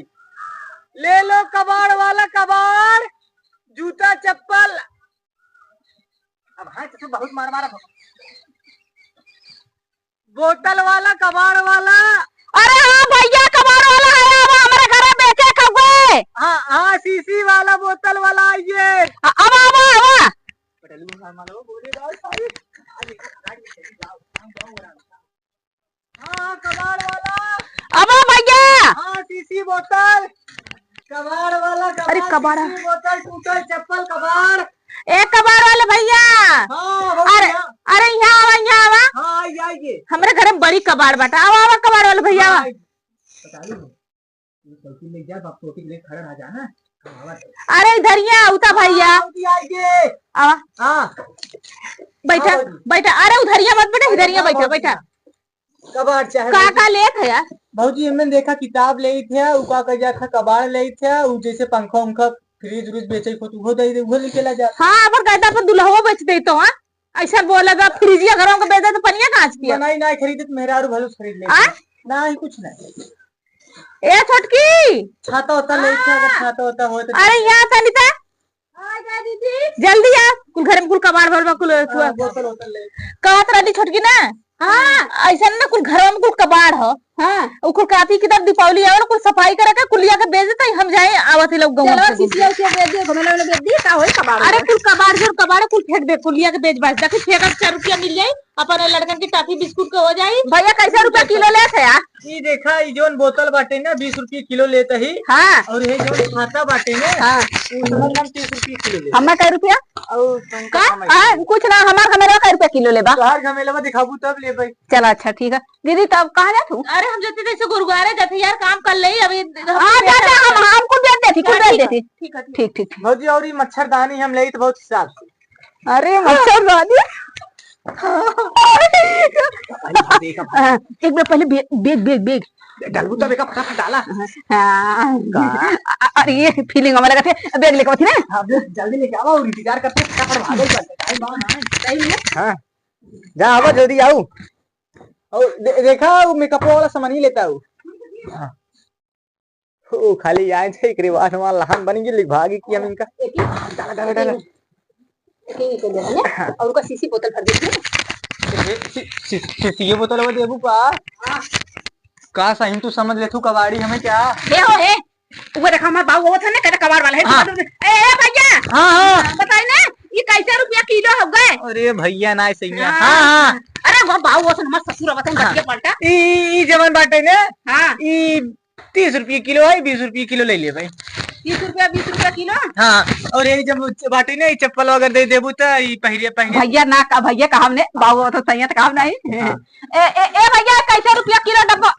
ले लो कबाड़ वाला कबाड़, जूता चप्पल, अब हाँ, तो बहुत मार मारा। बोतल वाला, कबाड़ वाला। अरे हाँ भइया, कबाड़ वाला है, आवा हमरे घरे बेचे कउए। हाँ, हाँ, शीशी वाला, बोतल वाला, आइए। आ-, आवा, आवा, आवा। पटलू मार मारो, बोले जाओ सारे। हाँ, कबाड़ वाला। आवा भइया। हाँ, शीशी बोतल। कबाड़ वाला, अरे कबाड़, कबाड़। शीशी बोतल, टूटल चप्पल, कबाड़। ए कबाड़ वाले भइया। हाँ, भौजी, अरे, हाँ। अरे, यहाँ आवा, यहाँ आवा। हाँ, आइए, आइए। हमरे घरे में बड़ी कबाड़ बाटा। आवा, आवा, कबाड़ वाले भइया, आवा। हाँ, आइए। पता नहीं, ये साइकिल ले जा, बाप टोटी के लिए खड़ा ना जाना। हम आवा थे। अरे, इधरिया, उता भइया। हाँ, भौजी, आइए। आवा। हाँ। बैठा, हाँ, भौजी। बैठा। अरे, उधरिया मत बैठा, अरे, इधरिया हाँ, बैठा, भौजी, बैठा। हाँ। कबाड़ चाहे का, भौजी। का लेत है यार? भौजी, एमन देखा किताब लेत है, उ का कह जात है, कबाड़ लेत है, उ जैसे पंखा उंखा, फ्रिज व्रिज बेचे को, तू उहो दे दे, उहो लेके ला जा। हाँ, पर कहता पर दुल्हवा बेच दे तो, हाँ? ऐसा बोला बा, फ्रिजिया घरों को बेच दे तो पनिया कहाँ से पिया? बनाई ना खरीदे तो मेहरारू भलुस खरीद ले। आ? ना ही कुछ ना। ए छोटकी। छाता होता लेत है, अगर हाँ। छाता होता होए तो। अरे यहाँ तनी ता। आ जा दीदी। जल्दी आ, कुल घर में कुल कबाड़ भर बा, कुल हाँ, बोतल, बोतल ले। कहत रहली छोटकी ना। हाँ। ऐसन ना कुल घरवा में कुल कबाड़ ह। हाँ। उ कुल कापी किताब दीपावली आवे ना, कुल सफाई करे के, कुल लिया के बेच देता, हम जाए, आवत ही लोग गौवा चलो, से घूम के। शीशिया उशिया बेच दियो, घमेला वाला बेच दिए, का होई कबाड़ अरे वाला? कुल कबाड़ जोर कबाड़ कुल फेंक दे, कुल लिया के बेच बाच दे, फेंक चार रुपया मिल जाई, अपन लड़कन की टॉफी बिस्कुट के हो जाई। भइया, कैसे रुपया किलो लेत है यार? ई देखा, ई जौन बोतल बाटे ना, बीस रुपये किलो लेत ही। हाँ। और ये जौन छाता बाटे ना, हाँ। उ समझ लो तीस रुपये किलो लेत। हमें कै रुपया? और तुमका का? समझ आ, लो। कुछ ना, हमार घमेलवा कै रुपया किलो लेबा? तोहार घमेलवा दिखाबू तब लेबै। चला, अच्छा, ठीक है। दीदी, तब कहाँ जात हूँ? अरे, हम जाते जैसे गुरुद्वारे जाते यार, काम कर ले, अभी हम हाँ, जाते, हम, हमको दे देती, कुछ हाँ, दे ठीक है, देती। ठीक है, ठीक। ठीक, ठीक, ठीक। भौजी, और ई मच्छरदानी हम लेत बहुत हिसाब से। अरे, मच्छरदानी। भाई, भाई, देखा, भाई। हाँ, एक बार पहले बे-, बेग, बेग, बेग। डालू तब एका फटाफट डाला। हाँ। का? अ-, अ-, अरे, ये feeling हमें लगा थे, बेग लेके बची ना। हाँ, बेग जल्दी लेके आवा और इंतजार करते हैं, फटाफट भागो, चलते, टाइम बा, हाँ, टाइम है। हाँ, जा, आवा, जल्दी आओ। और दे-, देखा, वो मेकअप वाला सामान ही लेता हूँ। हाँ। ओ, खाली आए थे, एकरे बाद हमार लहान बन गई, लिख भागी कि हम इनका। एक ही डाला, डाला, डाला। एक ही निकल गया, है ना? हाँ। और उनका शीशी बोतल भर देती है। ए, शी-, शी-, शीशी ये बोतल वो देबू का? हाँ। का सही तू समझ ले तू कबाड़ी हमें क्या? हे हो, हे। वो देखा हमार बाऊ वो था ना, कहता कबाड़ वाला है। हाँ। ए, ए, भइया। हाँ, हाँ। बताई ना, ये कैसे रुपया किलो हो गए? अरे भइया ना, सही है। हाँ। हाँ, हाँ। अरे वो बाऊ वो था, हमार ससुर आवत है, हाँ। घटिया पलटा। ई, ई, ई जवन बाटे ना, हाँ। ई तीस रुपये किलो है, बीस रुपये किलो ले ले भाई। तीस रुपया, बीस रुपया किलो? हाँ, और यही जब बाटे ना, ई चप्पल वगैरह दे देबू त ई पहिरिया, पहिरिया। भइया ना का, भइया का हमने, बाबू तो सही है, तो काम नहीं। हाँ। ए, ए, ए भइया, कैसे रुपया किलो डब्बा?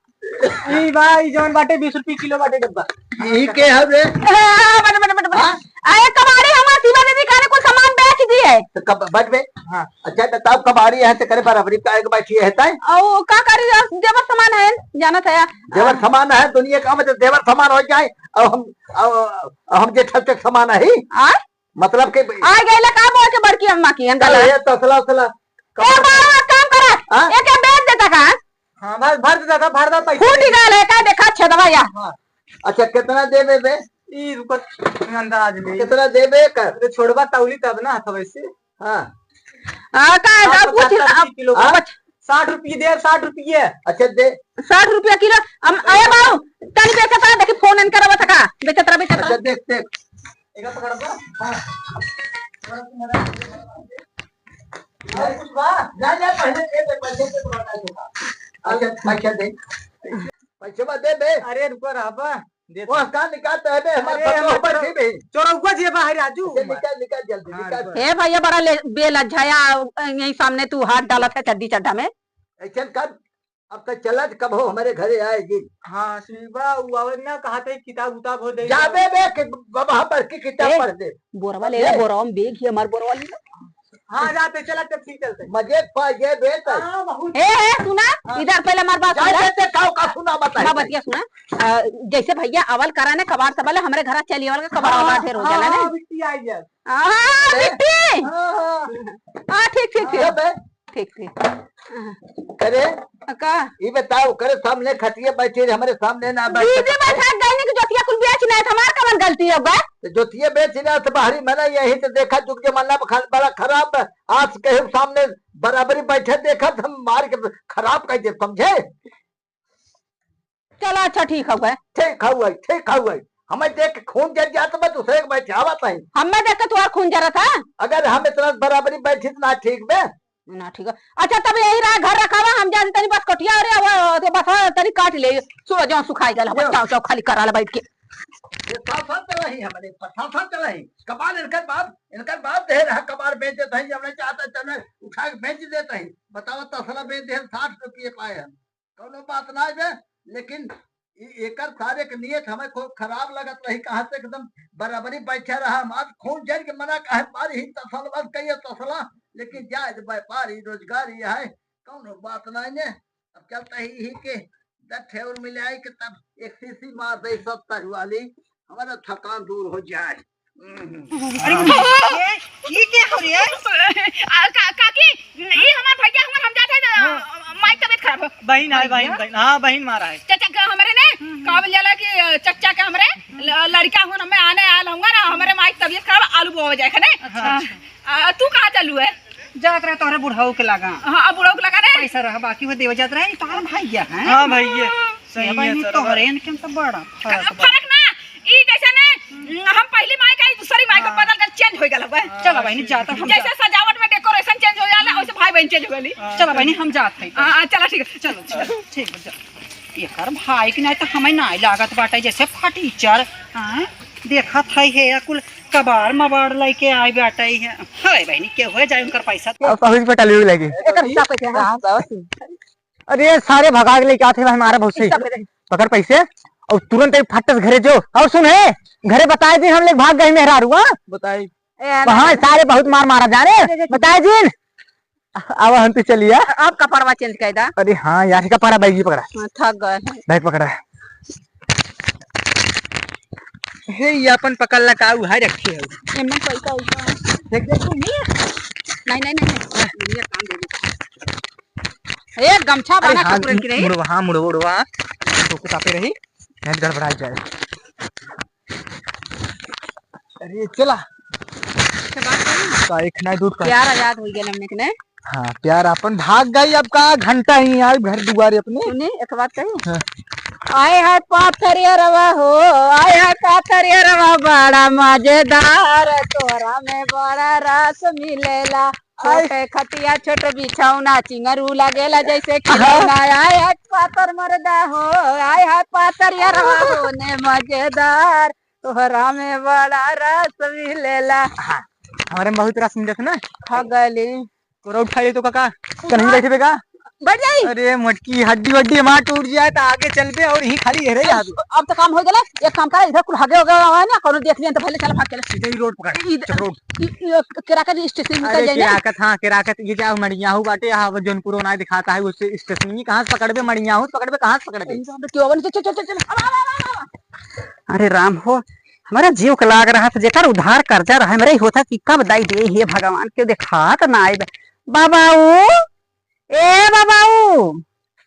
ई भाई, जौन बाटे बीस रुपये किलो बाटे डब्बा। ई के हवे? ए, बने, बने, बने, बने। हाँ? अरे कबाड़ी हमार शिवा दीदी का ने कुल सामान बेच दिए। तो कब बच बे? हाँ। अच्छा, तो तब कबाड़ी है, तो करे बराबरी का एक बैठी है, ताई? औ, का करी, जेवर सामान है, जानत है। जेवर सामान है, दुनिया का मतलब जेवर सामान हो जाए, अब हम, अब, अब हम जे ठक ठक सामान है। आय? मतलब के आ गइला का बोल के बड़की अम्मा की अंदर? अरे, ये तसला, तसला। ए, बाबा, काम करा। हाँ? एके बेच देता का? हाँ, भर, भर देता था, भर दे पैसा। फूट गल है का, देखा छेदवा या। हाँ। अच्छा, कितना देबे बे? ई रुको, अंदाज नहीं। कितना देबे कर? तो छोड़बा तौली तब ना हथवे से। हाँ। हाँ, का, का साठ पूछ, पचहत्तर रुपये किलो का। हाँ? साठ रुपये दे, साठ रुपये। अच्छा, दे। साठ रुपया किलो। हम, अरे बाबू, तनी बेचत रहा, देखी फोन इनकर आवत का। बेचत रहा, बेचत रहा। अच्छा, देख, देख। एका पकड़ दो। हाँ। और कुछ बा? जा, जा, पहले दे दे, पैसे से पकड़ना है तो। अच्छा, अच्छा, दे। पैसे बा, दे दे। अरे, रुको, रहबा। दे वो दे। कहाँ निकालता है बे? हमारे अरे, बच्चों हमारे पर चोर-, ठीक है। चोरौआ जे बा है राजू। अच्छा, निकाल, निकाल जल्दी, हाँ, निकाल। रुको। हे भइया, बड़ा ले-, बेलज्जाया, यही सामने तू हाथ डालत है चड्डी चड्ढा में। ऐसन कर, अब तक चलत कब हो हमरे घरे आएगी? हाँ, सुबह वो आवे ना, कहा थे किताब उताब हो दे। जाबे बे कि बाबा हम पर की किताब ए, पढ़ दे। बोरवा ले ले, ए। बोरवा में बेग ही हमार बोरवा ले ले। हाँ, जाते चला, तब ठीक चलते। मजे पा ये बे तो। हाँ, बहुत। ए, ए, सुना, हाँ। इधर पहले हमार बात जा सुना। देते, काऊ का सुना बताई। हाँ, बतिया सुना। अ, जैसे भइया अवल करा ने कबाड़ सबले हमरे घरा चली अवल के कबाड़ हाँ, वबाड़ ढेर हो हाँ, जाला ने। हाँ, बिट्टी आई जा। हाँ, ए। बिट्टी। हाँ, हाँ। हाँ, ठीक, ठीक, ठीक। जब बे, ठीक, ठीक। अरे, का? ई बताओ, करे सामने खटिया बैठी रहे, हमरे सामने ना बैठ। दीदी बैठा गई नहीं कि जोतिया कुल बेच नहीं, हमार कवन गलती हो गए? तो जोतिया बेच रहा तो बाहरी मना यही तो देखा, जुग जमाना ब-, बड़ा खराब है। आज कहे सामने बराबरी बैठे देखा तो हम मार के खराब कर दे, समझे? चलो, अच्छा, ठीक हउए। ठीक हउए, ठीक हउए। हमें देख के खून जर जात बा, दूसरे के बैठावत है। हमें देख के तुम्हार खून जरत है? अगर हम इतना बराबरी बैठी तो ना ठीक बे। ना ठीक है। अच्छा, तब यही रहा, घर रखावा, हम जाते तनी बस कटिया, अरे, अब तो बस तनी काट ले, सो जो सुखाई गल, जो। चाव चाव खाली करा ले बैठ के। ये साथ साथ चला ही हमारे, साथ साथ चला ही। कबाड़ इनकर बाप, इनकर बाप दे रहा, कबाड़ बेच देता है, जब नहीं चाहता, तब नहीं उठा के बेच देता है। बताओ, तसला बेच दे, साठ रुपये पाए हम। कौनो बात ना बे, लेकिन इ-, एकर सारे के नियत हमें खूब खराब लगत रही, कहाँ से एकदम बराबरी बैठे रहा। हम आज खून जर के मना काहे मारी ही तसलवा, कहिए तसला, लेकिन जायज व्यापारी रोजगारी है, कौनो बात नहीं ने। अब चलता ही, ही के दस ठे और मिलाई के तब एक सीसी मार दे सत्तर वाली, हमारा थकान दूर हो जाए। अरे, ये, ये क्या हो रही है? आ, का-, काकी, ये हमार भैया, हमार हम जाते हैं, हाँ। माई तबीयत खराब है। बहिन आए, बहिन, भैया? बहिन, हाँ, बहिन मारा है। चाचा के हमरे ने, हम्म, हम्म। का बोल जाला कि, अ, चच्चा के हमरे ल-, लड़का हुन हमें आने आयल हूँगा ना, हमरे माई तबीयत खराब, आलू बोवा जाए खने। अच्छा, हाँ। अच्छा। आ, तू कहाँ चलू है? जात रहे तोहरे बुढ़ऊ के लगा। हाँ, अब बुढ़ऊ के लगा रे। पैसा रहा बाकी वो देवे जात रहे, तोहर भैया है। हाँ, भैया। सही है, बहिनी, सरवा। तोहरे इनके में तो बड़ा फर्क बा। फर्क ना, ई जैसे ने, हम पहली माई का, ई दूसरी माई का हाँ। बदल गल, change हो गल बा। हाँ, चलो बहिनी, ठीक। जाता हम जैसे जात। सजावट में decoration change हो जाला, वैसे भाई बहन change हो गली। हाँ, चलो चलो। बहिनी, हम जात हैं। हाँ, हाँ, चला, ठीक है। चलो, चलो, ठीक है, जाओ। एकर भाई के नहीं तो हमें ना लागत बाटे, जैसे फटीचर। हाँ, देखत है, हे कुल कबाड़ मबाड़ लेके आए बाटे है। हाय बहिनी, के हो जाए उनकर पैसा। अब पहुँच पे टली लगी। एकर हिसाब कैसे है? हाँ, बहुत ही। अरे सारे भगा के लेके आते भाई हमारा बहुत सही। पकड़ पैसे और तुरंत एक फट से घरे जो। और सुन हे, घरे बताए दिन हम लोग भाग गए मेहरारू, हाँ? बताई। ए, वहाँ सारे बहुत मार मारा जाने। बताए दिन। अब हम तो चलिया। अब कपड़वा change कर दा। अरे हाँ यार, कपड़ा बैग ही पकड़ा। हाँ, थक गए हैं। बैग पकड़ा। हे, ये अपन पकड़ ला, का उहाई रखे हो? एमे पैसा उठा। देख, देख, तू नहीं है? नहीं, नहीं, नहीं, नहीं। दुनिया काम दे दे। ए, गमछा अरे बांधा हाँ, कपड़े की रही। मुड़वा, हाँ, मुड़वा, मुड़वा। तो कुछ आपे रही, नहीं तो गड़बड़ा जाए। अरे, चला। अच्छा, बात करी? का एक ना दूध का। प्यार आजाद हो गया हमने के ने। हाँ, प्यार अपन भाग गई, अब का घंटा ही आई घर दुआरे अपने। सुनी, एक बात कही? हाँ। आए है पाथरिया रवा हो, आए है पाथरिया रवा, बड़ा मजेदार, तोरा में बड़ा रस मिलेला। आए। छोटे खटिया छोट बिछौना, चिंगरू लागेला जैसे खिलौना। हाँ। आए है पातर मर्दा हो, आए है पाथरिया रवा हो, ने मजेदार, तोहरा में बड़ा रस मिलेला। हाँ, हमारे में बहुत रस मिलत ना। खा गली। तोरा उठा ले तो काका, कहीं बैठे बे का? बैठ जाई। अरे मोटकी, हड्डी वड्डी हमार टूट जाए तो आगे चलबे और यहीं खाली रह जाबे। अब तो काम हो गया, एक काम कर, इधर कुल हगे हो गया है ना, कोनो देख लिया तो पहले चला भाग के ले। सीधे ही रोड पकड़, ई, चक रोड। ई, ई, केराकत स्टेशन निकल अरे जाए ना। केराकत, हाँ, केराकत, ये जाओ मड़ियाहू बाटे, यहाँ वो जौनपुर ना दिखाता है, उससे स्टेशन ही कहाँ से पकड़बे, मड़ियाहू से पकड़बे, कहाँ से पकड़बे? यही सब तो क्यों बने? चल, चल, चल, चल, अब, अब, अब, अब, अब। अरे राम हो, हमारा जीव के लाग रहा था, जेकर उधार कर्जा रहा, मेरा ही होता कि कब दाई दे, हे भगवान, क्यों देखात ना आए। बाबाऊ, ए बाबाऊ।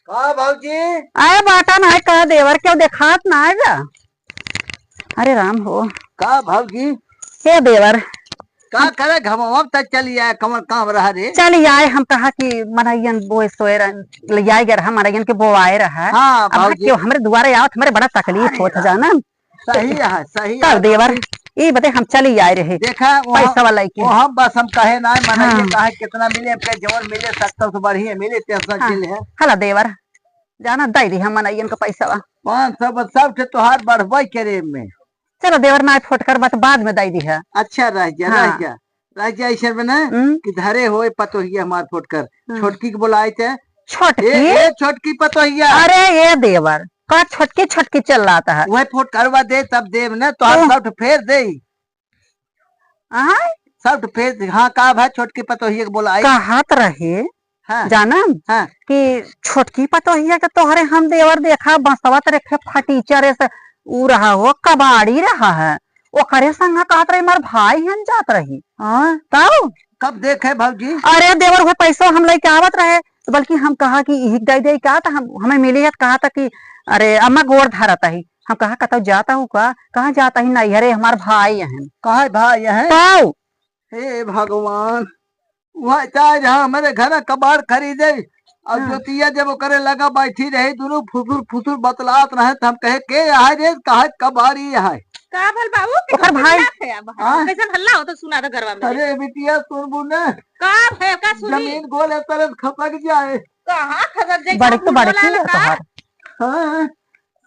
का भौजी? आए बाटा ना आए, का देवर, क्यों देखात ना आए बा? अरे राम हो। का भौजी? हे देवर। का करे घमवा तक चली आए, कमर काम रहा रे? चली आए, हम कहा कि मनैयन बोए सोए रह, ले आए गए रहा, मनैयन के बोआए रहा। हाँ, अब भौजी। क्यों हमरे दुआरे आवत, हमरे बड़ा तकलीफ अरे होत राम। जाना। सही है, सही तब है। देवर, ई बदे हम चली आए रहे। देखा, वहाँ, पैसा वाला के। वहाँ बस हम कहे ना, मनैया हाँ। कहे कितना मिले, अब के जवन मिले, सत्तर से बढ़िया मिले, tension हाँ। झेले है। हला देवर, जाना दे दी हम मनैयन का पैसा। पाँच सौ बस सब थे तोहार बढ़बे करे में। चलो देवर, ना फोटकर बात बाद में दे दी है। अच्छा, रह जा, रह हाँ। जा। राजा ऐसे बना हम्म। कि धरे होए पतोहिया हमार फोटकर। हाँ। छोटकी के बोलाए थे। छोटकी? ए, ए, छोटकी पतोहिया। अरे, ए देवर, का छोटकी, छोटकी चिल्लात है? वह फोटकरवा दे, तब देव ना, तो हम ओ। सब फेर दे। आय? सब फेर दे। हाँ, का भाई, छोटकी पतोहिया के बोलाए। कहत रहे, हाँ। जानम? हाँ। कि छोटकी पतोहिया के तोहरे हम देवर देखा, बसवत रखे फटीचरे से, ऊ रहा हो, कबाड़ी रहा है। ओकरे संग कहत रही, "हमार भाई हन जात रही।" हाँ। तब? कब देखे भौजी? अरे देवर, उहे पैसो हम लइके आवत रहे, तो बल्कि हम कहा कि इही दे दे का, तो हम, हमें मिली है, तो कहा था कि अरे अम्मा गोड़ धरत ही। हम कहा, "कतौ जाता हूँ का?" "कहाँ जाता ही?" "नहीं, अरे हमार भाई हैं।" "कहाँ भाई हैं?" "तो?" हे भगवान, वह चाहे जहाँ हमारे घर कबाड़ खरीदे, और हाँ। जोतिया जब ओकरे लगा बैठी रही, दुनू फुसुर फुसुर बतलात रहे, तो हम कहे, "के आए रे, कहा कबाड़ी है?" का भल बाबू? ओकर भाई। हल्ला है अब, हाँ। कैसन हल्ला हो तो सुना था घरवा में। अरे बिटिया, सुनबू ने? का है, का सुनी? जमीन गोले तले खसक जाए। कहाँ खसक जाए? बड़े तो बड़े की है तोहार। हाँ।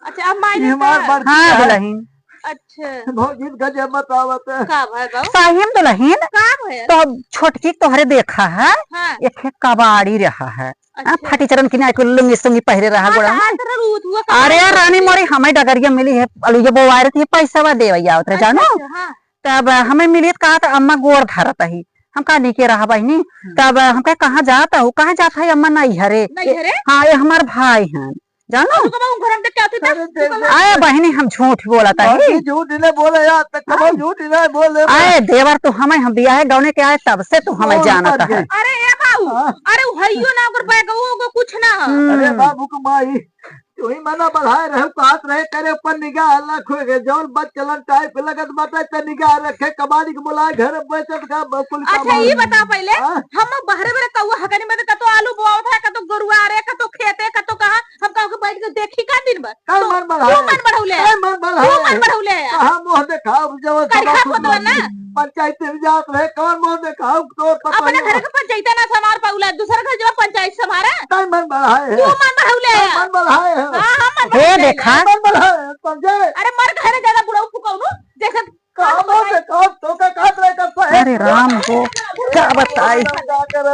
अच्छा, अब माई ये हमार बड़की हाँ, है। दुलहिन। अच्छा। भौजी गजब बतावत है। का भय बाबू? साहिम दुलहिन। का भय? तो छोटकी तोहरे देखा है, हाँ। एक है कबाड़ी रहा है। हाँ, अच्छा। फटीचरन की ना कोई लुंगी सुंगी पहिरे रहा हाँ, गोड़ा तो में। आज जरूर हुआ अरे कबाड़ी रानी के। मोरी, हमें डगरिया मिली है, अलुइया बोवारत है, पैसा देवे आवत रहे, अच्छा, जानो? अच्छा, हाँ। तब हमें मिली तो कहा था, "अम्मा गोड़ धरत ही।" हम कहा, "नीके रहा बहिनी।" हम्म। तब हम कहे, "कहाँ जात हो?" "कहाँ जात है अम्मा?" "नैहरे।" "नैहरे?" "हाँ, ये हमार भाई हैं।" जानो? अब तो कहूँ घर में क्या होता है? अरे, दे, दे, आए दे। बहिनी, हम झूठ बोलत है। बाबूजी झूठ नहीं बोले यार, तो कबो हाँ। झूठ नहीं बोले। आए देवर, तू हमें, हम बियाहे गौने के आए, तब से तू हमें जानत है। अरे ए बाबू, हाँ। अरे उ हइयो ना, ओकर बैग, वो, वो कुछ ना है। हम्म। अरे बाबू के माई, तू ही मना बढ़ाए रहे, कहत रहे, करे ऊपर निगाह, अल्लाह खोए गए, जौन बद चलन टाइप लगत बाटे, ते निगाह रखे, कबाड़ी के बुलाए, घर में बैठत का, ब-, कुल अच्छा, काम ये बताओ पहले, हाँ? हम बहरे बहरे कौआ हगनी में तो कतो आलू बोआवत है, कतो गोरुआ रे, कतो खेते, कतो कहाँ, हम कहूँ के बैठ के देखी का दिन भर? काहे तो मन बढ़ाए? तू मन बढ़ौले है। काहे मन बढ़ाए? तू मन बढ़ौले है। कहाँ मुँह देखाओ, जब करिखा सभा पोतवा ना। पंचायत में जात रहे, कौन मुँह देखाओ, तोर पता अपने नहीं। घर के पंचायत ना संभार पाउला, दूसरे घर जब पंचायत संभारे। काहे मन बढ़ाए है? तू मन बढ़ौले काहे है। मन बढ़ाए है? हाँ, हम मन हे बढ़ौले देखा। है। मन बढ़ाए है, समझे? अरे मर घरे ज्यादा बुढ़ऊ फुकौनु, जैसे कहाँ मुँह देखाओ, तो का कहत रहे, कब से? अरे राम हो, का बताई?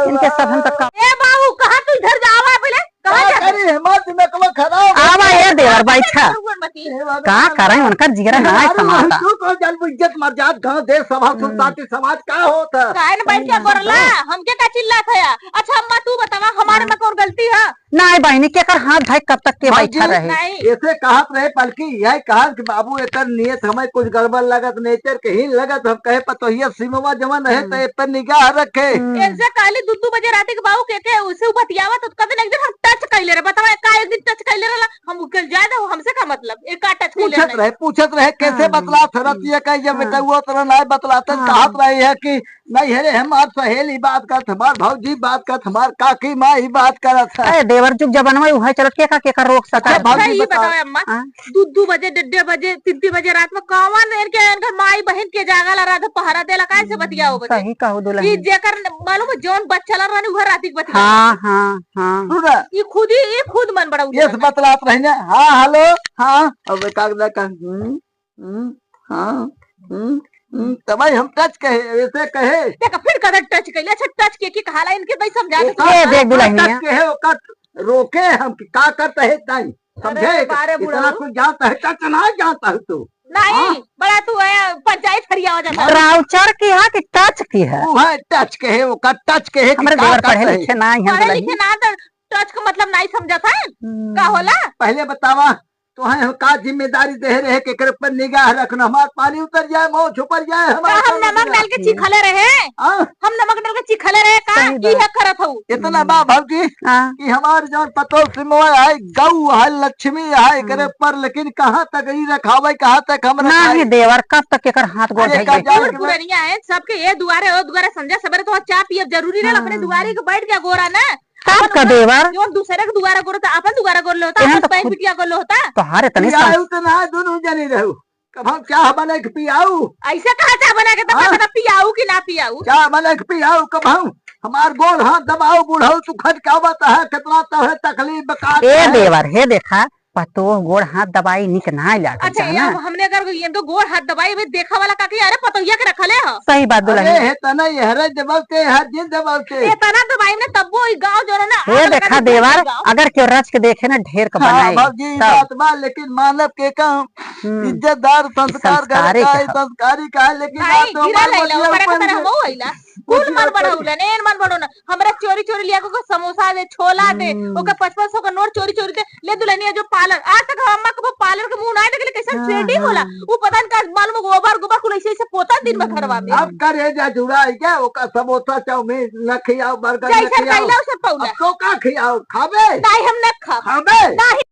इनके सब हम तक का ए बाबू, कहाँ तू इधर जावा है पहले? कहाँ का जा? करी, हमार दिमागवा खराब हो आवा गया। ए देवर, बैठा। भगवान मती। हे भगवान। का करे, उनकर जिगरा ना अरे, समाता। तू कौन जान, इज्जत मर जात, गाँव, देश, सभा, हम्म। सुनताती समाज का होता? काहे न बैठ के सही बोलला? बात है। हमके का चिल्लात है? अच्छा अम्मा, तू बतावा, हमारे हाँ। में कौन गलती है? नाहीं बहिनी, केकर हाथ धइ कब तक के भौजी, बैठा रहे? नाहीं। ऐसे कहत रहे, बल्कि यही कहत कि बाबू एकर नियत हमें कुछ गड़बड़ लगत, नेचर के ही लगत। हम कहे पतोहिया सिमवा जवन रहे, हम्म। तो ए पर निगाह रखे। हम्म। इनसे कहली दू दू बजे रात के बाबू के, के उसे बतियावा तो कहते एक दिन हम टच कैले रहे। बतावा का एक दिन टच कैले रहला? हम उके जाए दो, हमसे का मतलब? ए का टच कैले पूछत रहे? रहे, पूछत रहे, कैसे हाँ। बतलात है? रतिया का जब हाँ। बेटा वो तरह नाहीं बतलाते, हाँ। कहत रहे है कि नहीं, अरे, हमार सहेली बात करत, हमार भौजी बात करत, हमार काकी माई बात करत है। अरे, देवर जुग जमाना में उहे चलत, के का, के का रोक सकत अच्छा, है? भौजी अच्छा, ई बताओ। बताओ, अम्मा, हाँ? दू, दू बजे, डेढ़ बजे, तीन, तीन बजे रात में कौन इनके, इनकर माई बहिन के जागल रात पहरा देला, काहे से बतियाओ बजे? सही कहो, दुलहिन। ई जेकर न-, मालूम है, जौन बच्चा ला रहनी, उहे राती के बतिया। हाँ, हाँ, हाँ। सुन ना। ई खुद ही, ई खुद मन बड़ा ये उजला बतलात रही ना। हाँ, हेलो, हाँ, अब का, का, का, हम्म। हम्म, हाँ, हम्म, हम्म, तबही हम टच कहे, ऐसे कहे। देखा, फिर कदर टच कइले। अच्छा, टच के, के कहाला, इनके भाई समझा दे। ओकर ए, देख दुल्हनिया। टच कहे, ओकर रोके हम कि का करता है ताई, समझे? अरे, बारे इतना बुढ़ऊ। कुछ जानता है, टच ना जानता है तू। नहीं, हाँ? बड़ा तू है, पंचायत फरिया हो जाता है। राउचर की है कि टच की है? वो है टच कहे, ओकर टच कहे कि हमरे का देवर पढ़े करता है। लिखे ना है, पढ़े दुल्हनिया। लिखे ना तो टच का मतलब नहीं समझा था? हम्म। का होला? पहले बतावा, तोहे हम का जिम्मेदारी देहे रहे, केकरे पर निगाह रखना, हमार पानी उतर जाए, मोछ ऊपर जाए, हमार का हम नमक डाल के चिखले रहे? हाँ? हम नमक डाल के चिखले रहे का? सही बात। इहे करत हऊ। इतना बा भौजी हाँ। कि हमार जौन पतोह सिमवा है, गऊ है, लक्ष्मी है, एकरे हाँ। पर, लेकिन कहाँ तक ई रखावे, कहाँ तक हम रखाई? देवर, कब तक एकर हाथ गोड़ अरे, धइल का बैठी? जाए बूढ़ के पुरनिया है, सबके ए दुआरे, ओ दुआरे, संझा सबेरे तो चाह पियब जरूरी रहे, हाँ। अपने दुआरे के बैठ जा गोरा ना। तब का देवर? जौन दूसरे के दुआरा गोर होता, आपन दुआरा गोर ले होता, एहन आपन तो बहन खुद बिटिया गोर ले होता। तोहार इतनी या समझ। आयु तो ना, दोनों जने रहू। कब हम चाह बना के पियाऊ? ऐसे कहा चाह बना के तब हाँ? पता पियाऊ कि ना पियाऊ? चाह बना के पियाऊ, कब हम हमार गोड़ हाथ दबाऊ, बुढ़ऊ, तू खटकावत है, कितना तोहे तकलीफ बकात ए है। देवर, हे देखा, पतोह गोड़ हाथ दबाई निक ना लागत अच्छा, जाना। अब हमने अगर इनको गोड़ हाथ दबाई, अबे देखा वाला का कि अरे पतोहिया के रखले ह। सही बात अरे दुल्हन। हे तना ये हरे दबाव के, हर दिन दबाव के। ए तना दबाई ने तब्बो ई गाँव जो है ना, हे आग लगा देखा के देवर, गाँव। अगर केहू रच के देखे ना ढेर के हाँ, बनाई, भौजी, ई तब। बात बा, लेकिन मानव के काम, हम्म। इज्जतदार, संस्कार घर संस्कारी का है, का। संस्कारी का है, लेकिन नहीं, आज तो गिरा हमार ले लो, बतिया ओकरे ऊपर खातिर में हमहू अइला। कुल कुछ मन ना बढ़ौले, करी। एन मन बढ़ौले। हमरा चोरी चोरी लिया के ओकर समोसा दे, छोला दे, हम्म। ओकर पचपन सौ का नोट चोरी चोरी दे, ले दुल्हनिया जो पार्लर, आज तक हम अम्मा को आलर के मुंह ना देख ले, कैसन हाँ, सेटिंग होला। हाँ। उ पता न का मालूम, गोबर, गोबर कुल ऐसे, ऐसे पोता दिन भर घरवा में। अब करे जा जुड़ाई के, ओका समोसा, चाउमीन न खियाओ, बर्गर न जैसे खियाओ। कैला उसे पौला। अब तो का खियाओ, खाबे? नहीं, हम न खाब। खाबे? नहीं।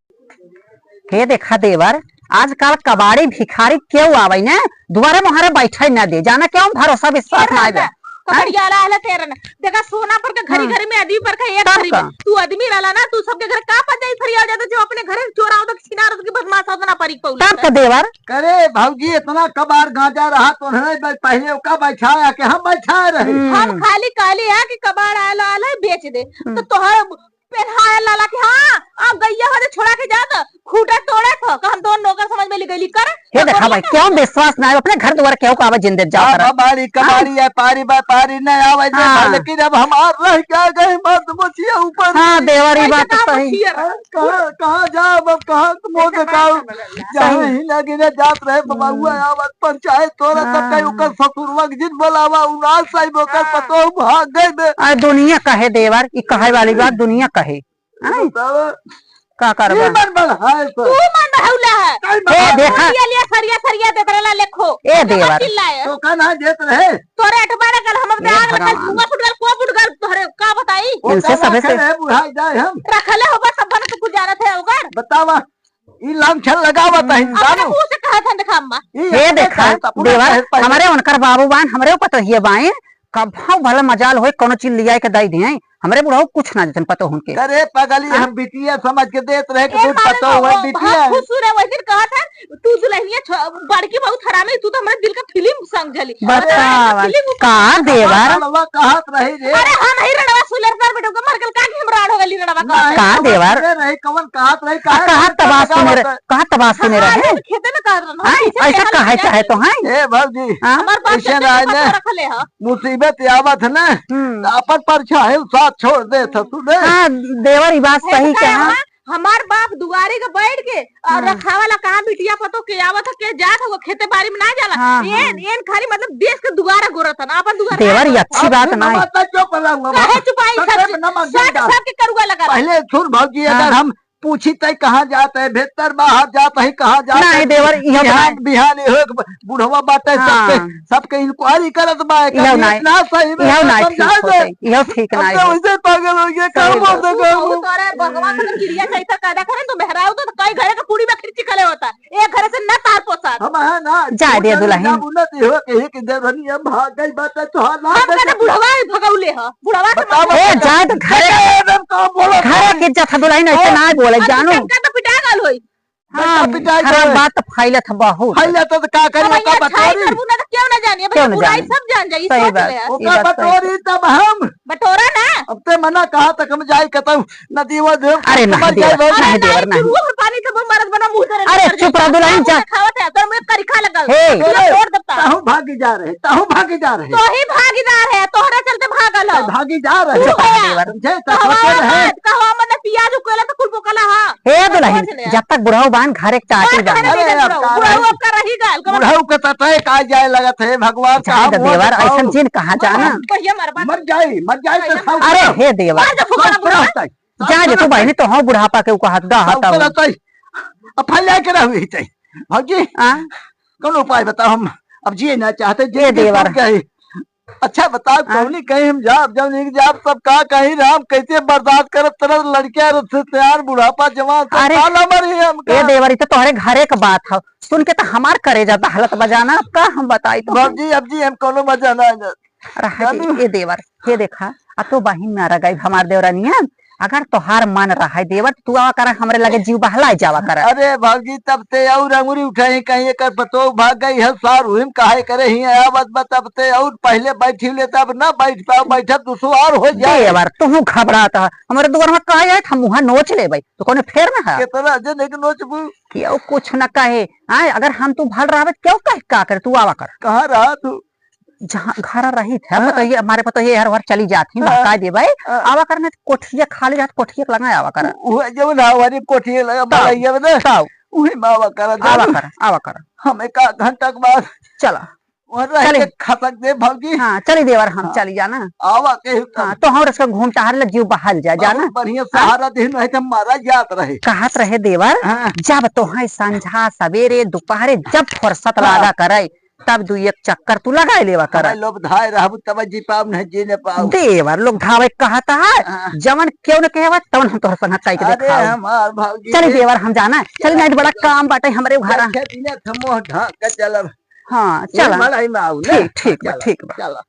हे देखा देवर, आजकल कबाड़ी भिखारी केहू आवे ना, दुआरे मुहारे बैठे न दे, जाना क्यों भरोसा विश्वास तेरा ना ना, आवे। कबाड़ी आला आला तेरा ना। देखा सोना पर के घड़ी हाँ। घड़ी में आदमी पर का एक तब घड़ी में। का? तू आदमी रहला ना, तू सबके घर का पंचायत फरियाव जाता, जो अपने घर चोर आवत, छिनार आवत के बदमाश आवत ना परी पौला तब का देवर? करे भौजी, इतना कबाड़ गांजा रहा तो नहीं, पहले ओका बैठाया कि हम बैठाए रहे। हम्म। हम खाली कहली है कि कबाड़ आला आला बेच दे, हम्म। तो तोहर पेन्हाए लाला के, हाँ, अब गइया हो जे छोड़ा के जात, खूटा तोड़े थ, का हम दोन नौकर समझ में ली गइली कर? हे देखा भाई, क्यों विश्वास ना है, अपने घर दुआर केहू का आवे जिन देत जात हाँ, रहा। कबाड़ी, हाँ। कबाड़ी है, पारी बा, पारी नहीं आवे जे, हाँ। लेकिन अब हमार रह क्या गए, मत बचिया ऊपर हाँ, से। देवर, ई बात तो सही। कहाँ, कहाँ जाब, अब कहाँ के मुंह देखाऊ? जहाँ सही। ही लगे ना जात रहे, बबुआ हम्म। आवत पंचायत तोरा सब कहीं हाँ। ओकर ससुरवा के जिन बोलावा, उ ना सही, ओकर हाँ। पतोह भाग गए बे। आ दुनिया कहे देवर, ई कहे वाली बात दुनिया कहे। आय? बतावा। का करबा? ई मन बढ़ाए तो। तू मन बढ़ौला है। काई ए, बढ़ाए? देखा। ये लिए सरिया, सरिया देत रहला लेखो। ए, देखा देवर। चिल्लाए। तो का ना देत रहे? तोरे अठबारे कल हम अपने ए, आग लगा, भगवान। धुआं फुट गल, को फुट गल, तोहरे का बताई? वो इनसे का सबे से रखे रहे, बुढ़ाई जाए हम। रखले होबा, सब बन तू कुछ जानत है ओकर। बतावा। ई लांछन लगावत है हम्म। अपने इंसानो। मुंह से कहा था, देखा अम्मा। ई हे अपने देखा, कहे, अपने देवर, कहे पहले। हमरे उनकर बाबू बान, हमरे पतोहिए बाएं, कभौ भला मजाल होए, कोनो चीज लियाए के दई दिए, हमरे बुढ़ऊ कुछ ना देतन पतोहुन के। अरे पगली, हाँ? हम बिटिया समझ के देत रहे कि ए, तू मारे पतोह वो है, बहुत बिटिया है। खुश रहे, वही दिन कहा था, "तू दुल्हनिया छ-, बड़की बहुत हरामी, तू तो हमरे दिल का फिल्म समझली।" बतावा, अरे, फिल्म का देवर? रड़वा कहत रही रे। अरे, हम ही रड़वा सुलर पर बैठो के मर गल, का कि हम राड़ हो गली रड़वा कहत नहीं, रही? का कवन देवर? सुने रही, कवन कहत रही, आ, काहे कहाँ कवन तबास लगावत सुने रहे, है? कहाँ तबास सुने हाँ, रहे? ये तो खेते में कहत रहन, हाँ, ऐसे ऐसा कहल कहे जाए। चाहे तो, हाँ? ए भौजी, हाँ? हमार बाप ऐसे खेते ना में आने। पत्थर रखले ह। मुसीबत आवत है ना, हम्म। तो अपन परछाई साथ छोड़ देत ह, सुने? हाँ, देवर, ई बात है सही तो कहा। हमार बाप दुआरे के बैठ के और हाँ। रखावा ला कहाँ बिटिया पतोह के आवत ह, के जात ह, वो खेते बाड़ी में ना जाला। हाँ, एन, हाँ। एन खाली मतलब देश के दुआरा गोरत ह ना, अपन दुआरा देवर, ना ये गोरत ह। अच्छी बात फिर ना है। नमक का क्यों पलाऊंगा? काहे चुपाई? सच सब, में नमक सच देगा। सबके करुआ लगा रहा। पहले सुन भौजी, हाँ। अगर हम पूछी तय कहाँ जात है, भीतर बाहर जात है, कहाँ जात नहीं है? देवर, इहो बिहान, नहीं। बिहान इहो एक बुढ़वा बाटे, हाँ। सबके, सबके इंक्वायरी करत बा, इहो एकर नहीं। ना सही में इहो नहीं समझा ठीक दे। होते, इहो ठीक अब नहीं तो होते। वैसे पागल हो गया, सही का बोल बात। दे, का तू बोल? तोरे भगवान से गिरिया सही तक कायदा करे, तो मेहरारू तो कई घरे के पूरी में खिरची खले होता, एक घरे से न तार पोसात। हम है ना, जाए दे उन्नति दुल्हन। ना उन्नति हो के, एक देवरनिया भाग गई बात है, तो हाँ, ना हम देखे। कहते बुढ़वा ही भगौले ह, बुढ़वा के बताओ, मत ए, जाए तो घरे, ए, एकदम का बोलत घरे है? की इज्जत है दुल्हन, ऐसे और ना बोले, और जानू। टंका तो पिटा गल होई। हाँ, बेटा, पिटाई खराब करे। बात तो फैलत है बहुत। फैलत है तो का करी, हम ओका यहाँ खाई बटोरी। करबू ना तो क्यों ना जानिए, क्यों भैया, ना बुराई जानी? सब जान जाई, ई सही सोच बात, ले। ई ओका बात बटोरी सही। तब हम। बटोरा ना। अब ते मना कहा तक हम जाई कतऊ नदी वो देव अरे कब नहीं मर जाए देवर, भाई? नहीं अरे देवर, नहीं। चुरुआ में पानी तब मरद बना मुंह तेरे अरे निकल चुप रह जाए। दुल्हन, जा। खावत है, तोर मुंह करिखा लगा। हे। तोर तोड़ देता। ताहू भागी जा रहे, ताहू भागी जा रहे। तो ही भागीदार है, तोहरे चलते भागल हो। भागी जा रहे। तू चुप रह गया। देवर। समझे? तो कहवा सोचे रहे। मत, कहवा मत, पियाज उकेला तो कुल बोकला हा। हे दुल्हन, समझ ले। जब तक बुढ़ऊ बान घरे के टाटी बांधे। अरे, अब बुढ़ऊ, का बुढ़ऊ रही? अब का रही गाल, कौन बुढ़ऊ के ततए का जाए लगत है, भगवान का जाए हम तो वो देवर, दिखाओ। ऐसन जिन कहाँ जाना? कहिए मर बात। मर जाई, मर जाई तो कहिए सब मर। अरे, हे देवर। मार दे फुकरा सब बुढ़ऊ। रहता है। जाए दे तू बहिनी, तो हाँ बुढ़ापा के ऊपर हाथ गा सब हाथ करत है। अब फैला के रहू ही चाहिए। भौजी, हाँ? कौन उपाय बताओ हम? अब जिए ना चाहते, ए जिए देवर। कौन कहे? अच्छा बताओ, हाँ। कौनी कहीं हम जाब, जब नहीं जाब, सब का कहीं राम, कैसे बर्दाश्त करत तरह लड़कियां रथ से तैयार, बुढ़ापा, जवान, सब अरे, साला मरी है हमका। ए देवर, ई तो तोहरे घरे के बात है, सुन के तो हमार करेजा दहलत बजाना, अब का हम बताई तो। बाबूजी, अब जी हम कोनो मजा ना आ जात। रहा जानू। दे, ए देवर, हे देखा, आ तो बहिन ना रह गई हमार देवरनिया, अगर तोहार मन रहे देवर, तू आवा कर, हमरे लगे जीव बहलाए जावा कर। अरे भौजी, तब ते और अंगुरी उठाई, कहीं एकर पतोह भाग गई है, सार उहिम काहे करे ही है, आवत बा, तब ते और पहले बैठी ले, तब ना बैठ पाओ, बैठब दुसवार हो जाए। देवर, तू घबरात है, हमरे दुआर में कहा जाए, हम मुँह नोच लेबै, तो कौनो फेर में है? कितना जने के नोचबू? केहू कुछ न कहे, आय, अगर हम तू भल रहबे, केहू कहे का करे, तू आवा कर। कहाँ रहा तू? जहाँ घर रही थे, हाँ। पतोहिए, हमारे पतोहिए हर हर चली जात ही, हाँ। बहकाए देबे। हाँ। आवा करने कोठिया खाली रहत, कोठिया के लगा आवा कर। उ-, उहे जवन हमारी कोठिया लगा तब, बलैया में ना, तब। उही में आवा कर, आवा जानू। कर, आवा कर। हम एक आध घंटा के बाद चला। वहाँ रह चली। के खसक दे भौजी। हाँ, चली देवर, हम हाँ। चली जाना। आवा के ही हाँ, तो हम रस घूम टहर ले जीव बहल जा, जाना। बहुत बढ़िया हाँ। सहारा दे, नहीं तो मारा जात रहे। कहत रहे देवर, हाँ। जब तोहे संझा, सवेरे, दोपहरे, जब फुर्सत हाँ। लागा करे, तब दू एक चक्कर तू लगाए लेवा कर। हमें लोग धाए रहबू, तब जी पाऊ, नहीं जी न पाऊ। देवर लोग धावे कहत है, हाँ। जवन केहू न कहेवा, तवन हम तोहर संग कई के अरे देखाऊ। हमार भौजी चली रे। देवर, हम जाना है। चली, चला, नहीं तो बड़ा चला। काम बाटे हमरे घर। देखे बिना थमो ढाक के चलब। हाँ, चला। मड़ई में आऊ ना। ठीक, ठीक बा, चला, ठीक बा। चला।